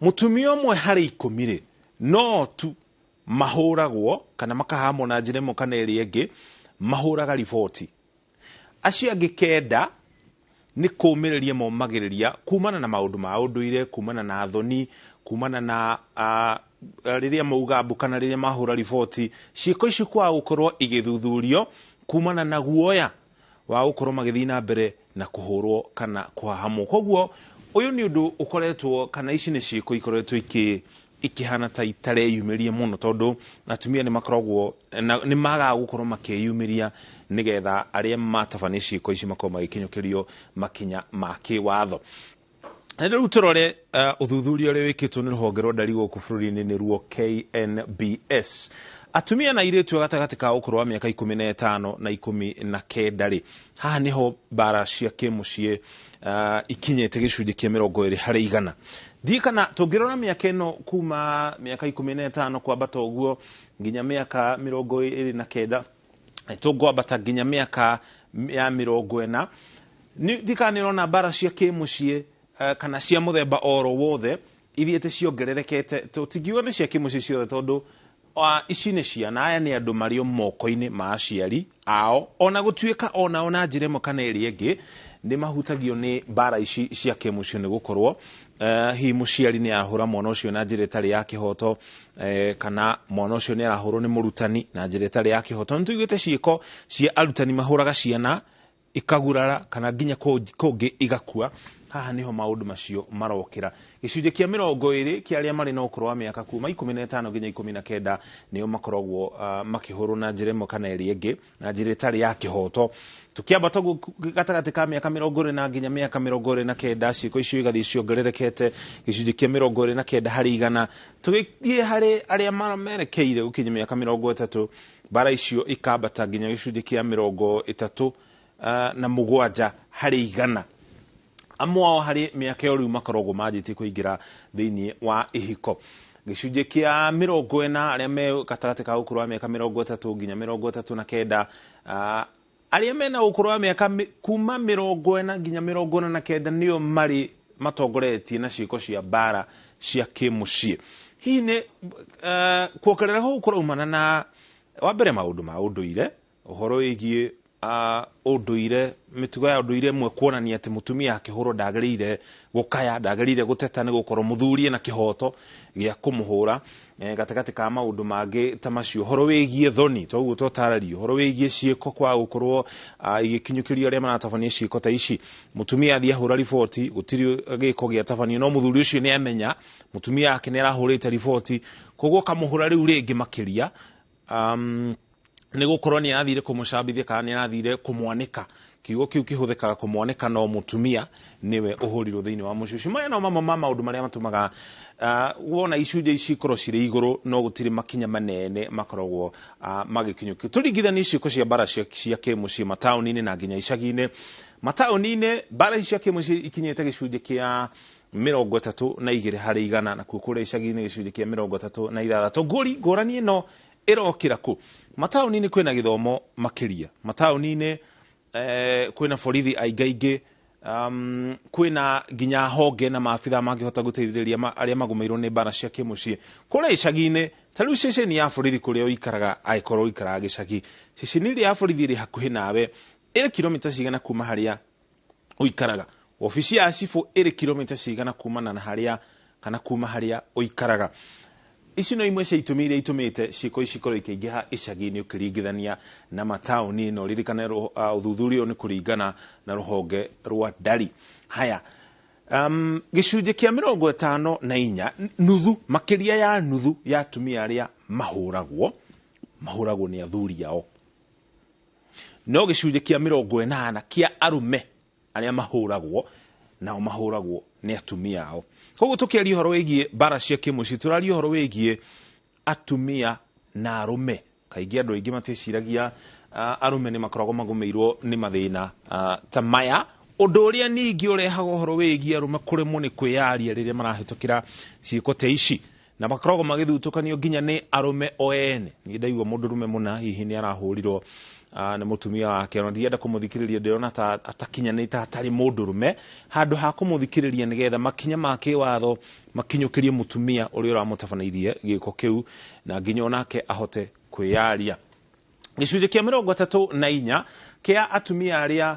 Mũtumia ũmwe harĩ 10 rĩ, no tu mahũragwo kana makahamwo na njĩra ĩmwe kana ĩrĩa ĩngĩ, mahũraga riboti. Acio angĩ 9 nĩ kũũmĩrĩria momagĩrĩria kumana na maũndũ ma ũndũire, kumana na thoni, kumana na rĩrĩa mauga mbu kana rĩrĩa mahũra riboti. Ciĩko ici kwaga gũkorwo igĩthuthurio kumana na guoya wa gũkorwo magĩthiĩ na mbere na kũhũrwo kana kũhahamwo. Koguo ũyũ nĩ ũndũ ũkoretwo kana ici nĩ ciĩko ikoretwo ikĩhana ta itareyumĩria mũno, tondũ atumia nĩ makoragwo nĩ magaga gũkorwo makĩyumĩria nĩgetha arĩa matabania ciĩko ici makorwo magĩkinyũkĩrio makinya ma kĩwatho. Na rĩu tũrore ũthuthuria ũrĩa wĩkĩtwo nĩ rũhonge rwa ndari gũkũ bũrũri-inĩ nĩruo KNBS. Atumia na airĩtu gatagatĩ ka ũkũrũ wa mĩaka 15 na 19 rĩ, haha nĩho mbara cia kĩmũciĩ ikinyĩte gĩcunjĩ kĩa 20 harĩ igana. Thiĩ kana tũngĩrora mĩaka ĩno kuma mĩaka 15 kwambata ũguo nginya mĩaka 29, tũngwambata nginya mĩaka ya 40, thiĩ kana nĩ ũrona mbara cia kĩmũciĩ kana cia mũthemba oro wothe ithiĩte ciongererekete. Tũtingiuga nĩ cia kĩmũciĩ ciothe tondũ ici nĩ ciana, aya nĩ andũ marĩ o moko-inĩ ma aciari ao, ona gũtuĩka onao na njĩra ĩmwe kana ĩrĩa ĩngĩ nĩ mahutagio nĩ mbara ici cia kĩmũciĩ, nĩ gũkorwo hihi mũciari nĩ arahũra mwana ũcio na njĩra ĩtarĩ ya kĩhoto, kana mwana ũcio nĩ arahũrwo nĩ mũrutani na njĩra ĩtarĩ ya kĩhoto. Nĩ tũiguĩte ciĩko cia arutani mahũraga ciana ikagurara kana nginya kũngĩ igakua. Haha nĩho maũndũ macio marokĩra. Gĩcunjĩ kĩa 20 kĩa arĩa marĩ na ũkũrũ wa mĩaka kuma 15 nginya 19 nĩo makoragwo makĩhũrwo na njĩra ĩmwe kana ĩrĩa ĩngĩ, na njĩra ĩtarĩ ya kĩhoto. Tũkĩambata gatagatĩ ka mĩaka 20 nginya mĩaka 29, ciĩko icio igathiĩ ciongererekete gĩcunjĩ kĩa 29 harĩ igana. Tũgĩthiĩ harĩ arĩa merekeire gũkinya mĩaka 30, mbara icio ikambata nginya gĩcunjĩ kĩa 37 harĩ igana. Amwe ao harĩ mĩaka ĩyo rĩu makoragwo manjĩtie kũingĩra thĩinĩ wa ihiko. Gĩcunjĩ kĩa 40 arĩa me gatagatĩ ka ũkũrũ wa mĩaka 30 nginya 39, arĩa mena ũkũrũ wa mĩaka kuma 40 nginya 49 nĩo marĩ matongoretie na ciĩko cia mbara cia kĩmũciĩ. Hihi nĩ kuongerera kũu kũraumana na wa mbere maũndũ ma ũndũire, ũhoro wĩgiĩ ũndũire, mĩtugo ya ũndũire ĩmwe kuonania atĩ mũtumia akĩhũrwo ndagĩrĩire gũkaya, ndagĩrĩire gũteta nĩ gũkorwo mũthuri ena kĩhoto gĩa kũmũhũra. Gatagatĩ ka maũndũ mangĩ ta macio, ũhoro wĩgiĩ thoni, toguo totarario, ũhoro wĩgiĩ ciĩko kwa gũkorwo igĩkinyũkĩrio arĩa maratabania ciĩko ta ici. Mũtumia athiĩ ahũra riboti, gũtirĩ gĩko gĩatabanio, no mũthuri ũcio nĩ amenya mũtumia ake nĩ arahũrĩte riboti, koguo kamũhũra rĩu rĩngĩ makĩria, nĩ gũkorwo nĩ arathire kũmũcambithia kana nĩ arathire kũmwanĩka. Kiugo kĩu kĩhũthĩkaga kũmwanĩka, no mũtumia nĩwe ũhũrirwo thĩinĩ wa mũciĩ ũcio. Maya no mamwe ma maũndũ marĩa matũmaga wona icunjĩ ici ikorwo cirĩ igũrũ, no gũtirĩ makinya manene makoragwo magĩkinyũkio. Tũringithanie ciĩko cia mbara cia kĩmũciĩ mataũni-inĩ na nginya icagi-inĩ. Mataũni-inĩ mbara ici cia kĩmũciĩ ikinyĩte gĩcunjĩ kĩa 32 harĩ igana, nakuo kũrĩa icagi-inĩ gĩcunjĩ kĩa 36. Ngũrani ĩno ĩrokĩra kũ? Mataũni-inĩ kwĩna gĩthomo makĩria, mataũni-inĩ kwĩna borithi aingaingĩ, kwĩna nginya honge na maabitha mangĩhota gũteithĩrĩria arĩa magũmĩirwo nĩ mbara cia kĩmũciĩ. Kũrĩa icagi-inĩ, ta rĩu ceceni ya borithi kũrĩa ũikaraga, angĩkorwo ũikaraga gĩcagi, ceceni ĩrĩa ya borithi ĩrĩ hakuhĩ nawe ĩrĩ kilomita cigana kuma harĩa ũikaraga? Obici ya cibũ ĩrĩ kilomita cigana kumana na harĩa kana kuma harĩa ũikaraga? Ici no imwe cia itũmi iria itũmĩte ciĩko ici ikorwo ikĩingĩha icagi-inĩ ũkĩringithania na mataũni. No ririkane ũthuthuria ũyũ nĩ kũringana na rũhonge rwa Ndari. Haya, gĩcunjĩ kĩa 54, nuthu, makĩria ya nuthu ya atumia arĩa mahũragwo nĩ athuri ao, no gĩcunjĩ kĩa 80 kĩa arũme arĩa mahũragwo nao mahũragwo nĩ atumia ao. Koguo tũkĩaria ũhoro wĩgiĩ mbara cia kĩmũciĩ, tũraria ũhoro wĩgiĩ atumia na arũme. Kaingĩ andũ aingĩ matĩciragia arũme nĩ makoragwo magũmĩirwo nĩ mathĩna ta maya. Ũndũ ũrĩa ningĩ ũrehaga ũhoro wĩgiĩ arũme kũremwo nĩ kwĩyaria rĩrĩa marahĩtũkĩra ciĩko ta ici, na makoragwo magĩthutũkanio nginya nĩ arũme o ene. Niĩ ndaigua mũndũrũme mũna hihi nĩ arahũrirwo nĩ mũtumia wake, ona ndienda kũmũthikĩrĩria, ndĩrona ta atakinyanĩte, atarĩ mũndũrũme. Handũ ha kũmũthikĩrĩria nĩgetha makinya ma kĩwatho makinyũkĩrie mũtumia ũrĩa ũramũtabanĩirie gĩko kĩu, na nginya onake ahote kwĩyaria. Gĩcunjĩ kĩa 34 kĩa atumia arĩa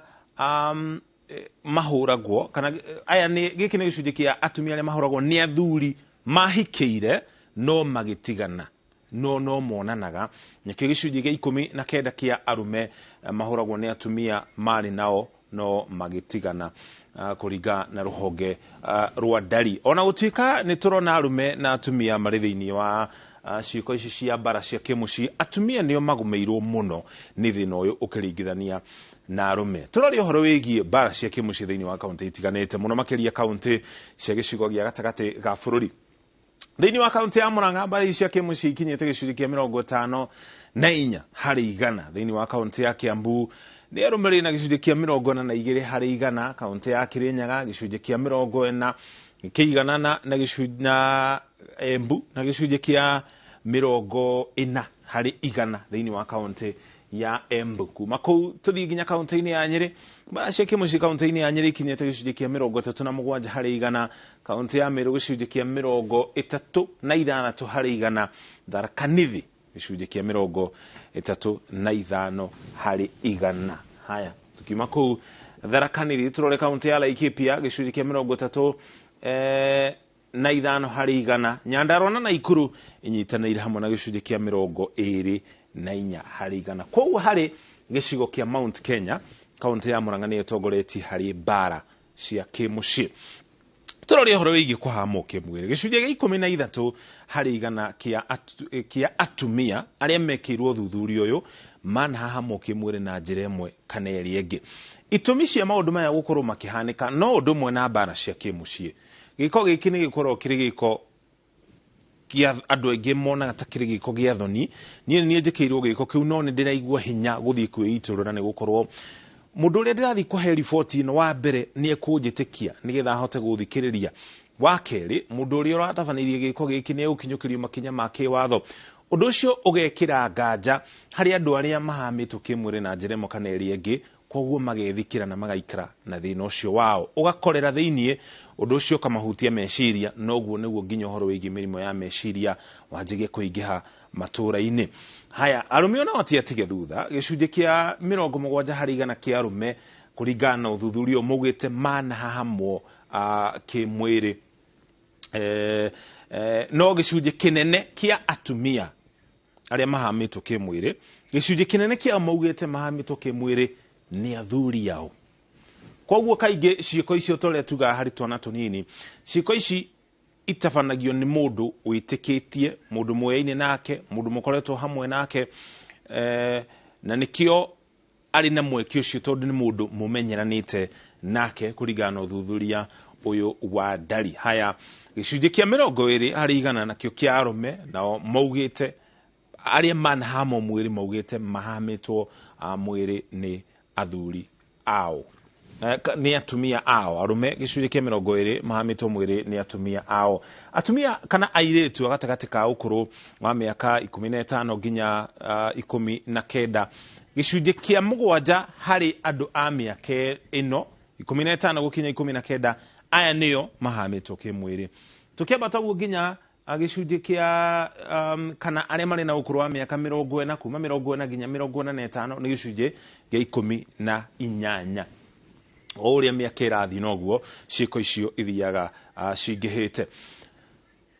mahũragwo, kana aya nĩ gĩkĩ nĩ gĩcunjĩ kĩa atumia arĩa mahũragwo nĩ athuri mahikĩire no magĩtigana, no monanaga. Nĩkĩo gĩcunjĩ kĩa 19 kĩa arũme mahũragwo nĩ atumia marĩ nao no magĩtigana, kũringana na rũhonge rwa Ndari. Ona gũtuĩka nĩ tũrona arũme na atumia marĩ thĩinĩ wa ciĩko ici cia mbara cia kĩmũciĩ, atumia nĩo magũmĩirwo mũno nĩ thĩna ũyũ ũkĩringithania na arũme. Tũraria ũhoro wĩgiĩ mbara cia kĩmũciĩ thĩinĩ wa kaũntĩ itiganĩte, mũno makĩria kaũntĩ cia gĩcigo gĩa gatagatĩ ga bũrũri. Thĩinĩ wa kaũntĩ ya Murang'a, mbara ici cia kĩmũciĩ ikinyĩte gĩcunjĩ kĩa 54 harĩ igana. Thĩinĩ wa kaũntĩ ya Kiambu nĩ arũme rĩ na gĩcunjĩ kĩa 42 harĩ igana. Kaũntĩ ya Kirinyaga gĩcunjĩ kĩa 40 kĩiganana na gĩcunjĩ na Embu na gĩcunjĩ kĩa 40 harĩ igana thĩinĩ wa kaũntĩ ya Embu. Kuma kũu tũthiĩ nginya kaũntĩ-inĩ ya Nyĩrĩ, mbara cia kĩmũciĩ kaũntĩ-inĩ ya Nyĩrĩ ikinyĩte gĩcunjĩ kĩa 37 harĩ igana. Kaũntĩ ya Meru gĩcunjĩ kĩa 36 harĩ igana. Tharaka Nithi gĩcunjĩ kĩa 35 harĩ igana. Haya, tukiuma kũu Tharaka Nithi tũrore kaũntĩ ya Laikipia gĩcunjĩ kĩa 35 harĩ igana. Nyandarua na Naikuru inyitanĩire hamwe na gĩcunjĩ kĩa 24 harĩ igana. Koguo harĩ gĩcigo kĩa Mount Kenya, kaũntĩ ya Murang'a nĩyo ĩtongoretie harĩ mbara cia kĩmũciĩ. Tũrore ũhoro wĩgiĩ kũhamwo kĩmwĩrĩ. Gĩcunjĩ gĩa 13 harĩ igana kĩa atumia arĩa mekĩirwo ũthuthuria ũyũ manahahamwo kĩmwĩrĩ na njĩra ĩmwe kana ĩrĩa ĩngĩ. Itũmi cia maũndũ maya gũkorwo makĩhanĩka no ũndũ ũmwe na mbara cia kĩmũciĩ. Gĩko gĩkĩ nĩ gĩkoragwo kĩrĩ gĩko kĩa andũ aingĩ monaga ta kĩrĩ gĩko gĩa thoni. Niĩ nĩ njĩkĩirwo gĩko kĩu no nĩ ndĩraigua hinya gũthiĩ kwĩitũrũra nĩ gũkorwo mũndũ ũrĩa ndĩrathiĩ kũhe riboti ĩno wa mbere nĩ ekũnjĩtĩkia nĩgetha ahote gũthikĩrĩria. Wa kerĩ, mũndũ ũrĩa ũratabanĩirie gĩko gĩkĩ nĩ egũkinyũkĩrio makinya ma kĩwatho. Ũndũ ũcio ũgekĩra nganja harĩ andũ arĩa mahamĩtwo kĩmwĩrĩ na njĩra ĩmwe kana ĩrĩa ĩngĩ, koguo magethikĩra na magaikara na thĩna ũcio wao ũgakorera thĩiniĩ. Ũndũ ũcio ũkamahutia meciria, noguo nĩguo nginya ũhoro wĩgiĩ mĩrimũ ya meciria wanjagia kũingĩha matũũra-inĩ. Haya, arũme onao ti atige thutha. Gĩcunjĩ kĩa 70 harĩ igana kĩa arũme kũringana na ũthuthuria ũyũ maugĩte manahahamwo kĩmwĩrĩ. No gĩcunjĩ kĩnene kĩa atumia arĩa mahamĩtwo kĩmwĩrĩ, gĩcunjĩ kĩnene kĩao maugĩte mahamĩtwo kĩmwĩrĩ nĩ athuri ao. Koguo kaingĩ ciĩko icio ta ũrĩa tugaga harĩ twana tũnini, ciĩko ici itabanagio nĩ mũndũ wĩtĩkĩtie, mũndũ moyaine nake, mũndũ mũkoretwo hamwe nake, na nĩkĩo arĩ na mweke ũcio tondũ nĩ mũndũ mũmenyeranĩte nake kũringana na ũthuthuria ũyũ wa ndari. Haya, gĩcunjĩ kĩa 20 harĩ igana nakĩo kĩa arũme nao maugĩte arĩa manahamwo mwĩrĩ maugĩte mahamĩtwo mwĩrĩ nĩ athuri ao. Nĩ atumia ao. Arũme gĩcunjĩ kĩa 20 mahamĩtwo mwĩrĩ nĩ atumia ao. Atumia kana airĩtu a gatagatĩ ka ũkũrũ wa mĩaka 15 nginya 19, gĩcunjĩ kĩa 7 harĩ andũ a mĩaka ĩno 15 gũkinya 19, aya nĩo mahamĩtwo kĩmwĩrĩ. Tũkĩambata ũguo nginya gĩcunjĩ kĩa kana arĩa marĩ na ũkũrũ wa mĩaka 40, kuma 40 nginya 45 nĩ gĩcunjĩ gĩa 18. O ũrĩa mĩaka ĩrathiĩ noguo ciĩko icio ithiaga cingĩhĩte.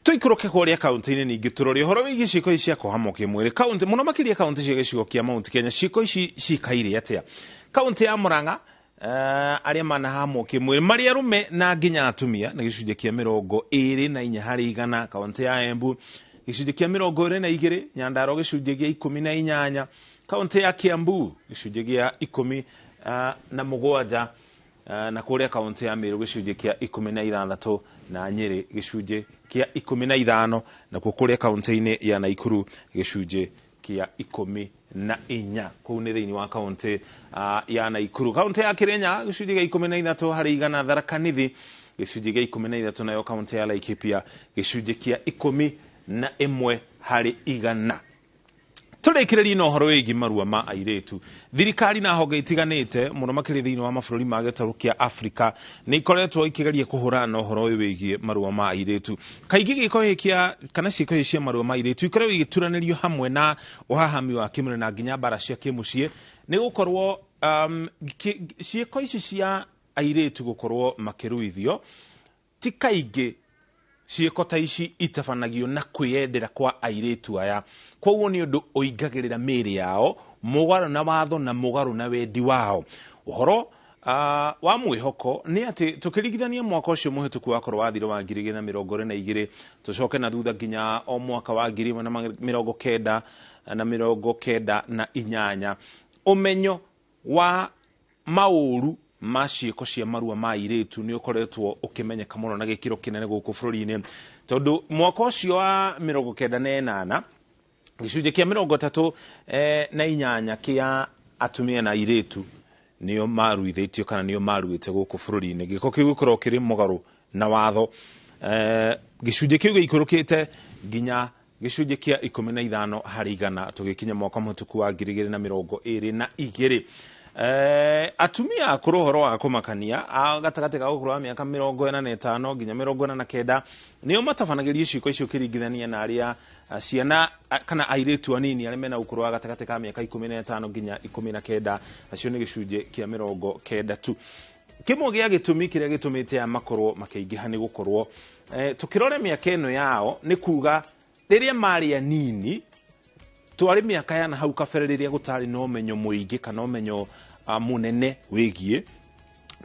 Tũikũrũke kũrĩa kaunti-inĩ ningĩ tũrore ũhoro wĩgiĩ ciĩko ici cia kũhamwo kĩmwĩrĩ. Kaunti mũno makĩria kaunti cia gĩcigo kĩa Mount Kenya, ciĩko ici cikaire atĩa? Kaunti ya Murang'a, arĩa manahamwo kĩmwĩrĩ marĩ arũme na nginya atumia nĩ gĩcunjĩ kĩa 24 harĩ igana. Kaunti ya Embu gĩcunjĩ kĩa 22, Nyandarua gĩcunjĩ gĩa 18, kaunti ya Kiambu gĩcunjĩ gĩa 17, na kũrĩa kaunti ya Meru gĩcunjĩ kĩa 16 na Nyĩrĩ gĩcunjĩ kĩa 15, nakuo kũrĩa kaunti-inĩ ya Nakuru gĩcunjĩ kĩa 14. Kũu nĩ thĩinĩ wa kaunti ya Nakuru. Kaunti ya Kirinyaga gĩcunjĩ gĩa 13 harĩ igana, Tharaka Nithi gĩcunjĩ gĩa 13, nayo kaunti ya Laikipia gĩcunjĩ kĩa 11 harĩ igana. Tũrĩkĩrĩrie na ũhoro wĩgiĩ marua ma airĩtu. Thirikari na honge itiganĩte mũno makĩria thĩinĩ wa mabũrũri ma gĩtarũ kĩa Afrika nĩ ikoretwo ikĩgeria kũhũrana na ũhoro ũyũ wĩgiĩ marua ma airĩtu. Kaingĩ gĩko gĩkĩ kĩa kana ciĩko ici cia marua ma airĩtu ikoragwo igĩturanĩrio hamwe na ũhahami wa kĩmwĩrĩ na nginya mbara cia kĩmũciĩ, nĩ gũkorwo ciĩko ici cia airĩtu gũkorwo makĩruithio ti kaingĩ ciĩko ta ici itabanagio na kwĩyendera kwa airĩtu aya. Koguo nĩ ũndũ ũingagĩrĩra mĩĩrĩ yao mũgarũ na watho na mũgarũ na wendi wao. Ũhoro wa mwĩhoko nĩ atĩ tũkĩringithania mwaka ũcio mũhĩtũku wakorwo wathira wa 2022, tũcoke na thutha nginya o mwaka wa 1998, ũmenyo wa maũru ma ciĩko cia marua ma airĩtu nĩ ũkoretwo ũkĩmenyeka mũno na gĩkĩro kĩnene gũkũ bũrũri-inĩ, tondũ mwaka ũcio wa 98 gĩcunjĩ kĩa 38 kĩa atumia na airĩtu nĩo maruithĩtio kana nĩo maruĩte gũkũ bũrũri-inĩ. Gĩko kĩu gĩkoragwo kĩrĩ mũgarũ na watho. Gĩcunjĩ kĩu gĩikũrũkĩte nginya gĩcunjĩ kĩa 15 harĩ igana tũgĩkinya mwaka mũhĩtũku wa 2022. Atumia akũrũ ũhoro wa kũmakania gatagatĩ ka ũkũrũ wa mĩaka 45 nginya 49 nĩo matabanagĩrio ciĩko icio ũkĩringithania na arĩa ciana kana airĩtu anini arĩa mena ũkũrũ wa gatagatĩ ka mĩaka 15 nginya 19, acio nĩ gĩcunjĩ kĩa 90 tu. Kĩmwe gĩa gĩtũmi kĩrĩa gĩtũmĩte aya makorwo makĩingĩha nĩ gũkorwo tũkĩrora mĩaka ĩno yao nĩ kuga rĩrĩa marĩ anini twarĩ mĩaka ya na hau kabere rĩrĩa gũtarĩ na ũmenyo mũingĩ kana ũmenyo mũnene wĩgiĩ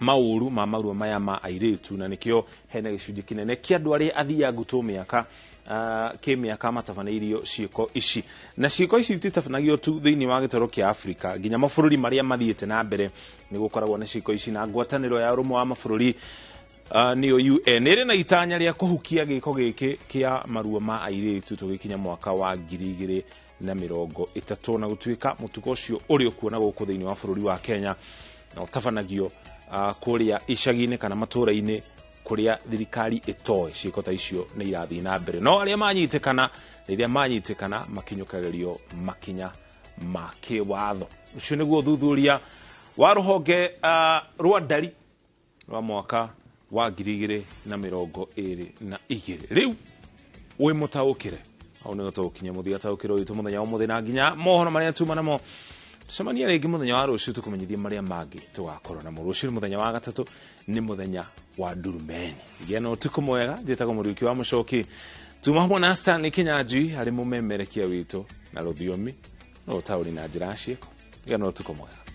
Maũru ma maruo maya ma airĩtu, na nĩkĩo hena gĩcunjĩ kĩnene kĩa andũ arĩa athiangu tũmĩaka kĩmĩaka matabanĩirio ciĩko ici. Na ciĩko ici ititabanagio tu thĩinĩ wa gĩtaro kĩa Afrika, nginya mabũrũri marĩa mathiĩte na mbere nĩ gũkoragwo na ciĩko ici. Na ngwatanĩro ya ũrũmwe wa mabũrũri, nĩyo UN, ĩrĩ na itanya rĩa kũhukia gĩko gĩkĩ kĩa maruo ma airĩtu tũgĩkinya mwaka wa 2030. Na gũtuĩka mũtugo ũcio ũrĩ okuo na gũkũ thĩinĩ wa bũrũri wa Kenya, na ũtabanagio kũrĩa icagi-inĩ kana matũũra-inĩ kũrĩa thirikari ĩtoĩ, ciĩko ta icio nĩ irathiĩ na mbere. No arĩa manyitĩkana, rĩrĩa manyitĩkana, makinyũkagĩrio makinya ma kĩwatho. Ũcio nĩguo ũthuthuria wa rũhonge rwa ndari rwa mwaka wa 2022. Rĩu wĩ mũtaũkĩre hau nĩho tũgũkinya mũthia taũkĩro witũ mũthenya wa ũmũthĩ, na nginya mohoro marĩa tuma namo. Tucemania rĩngĩ mũthenya wa rũciũ tũkũmenyithie marĩa mangĩ tũgakorwo namo. Rũciũ nĩ mũthenya wa gatatũ, nĩ mũthenya wa ndurumeni. Gĩa na ũtukũ mwega. Njĩtagwo Mũriũki wa Mũcoki, tuma hamwe na Stanley Kinyanjui harĩ mũmemerekia witũ na rũthiomi no ũtaũri na njĩra ya ciĩko. Gĩa na ũtukũ mwega.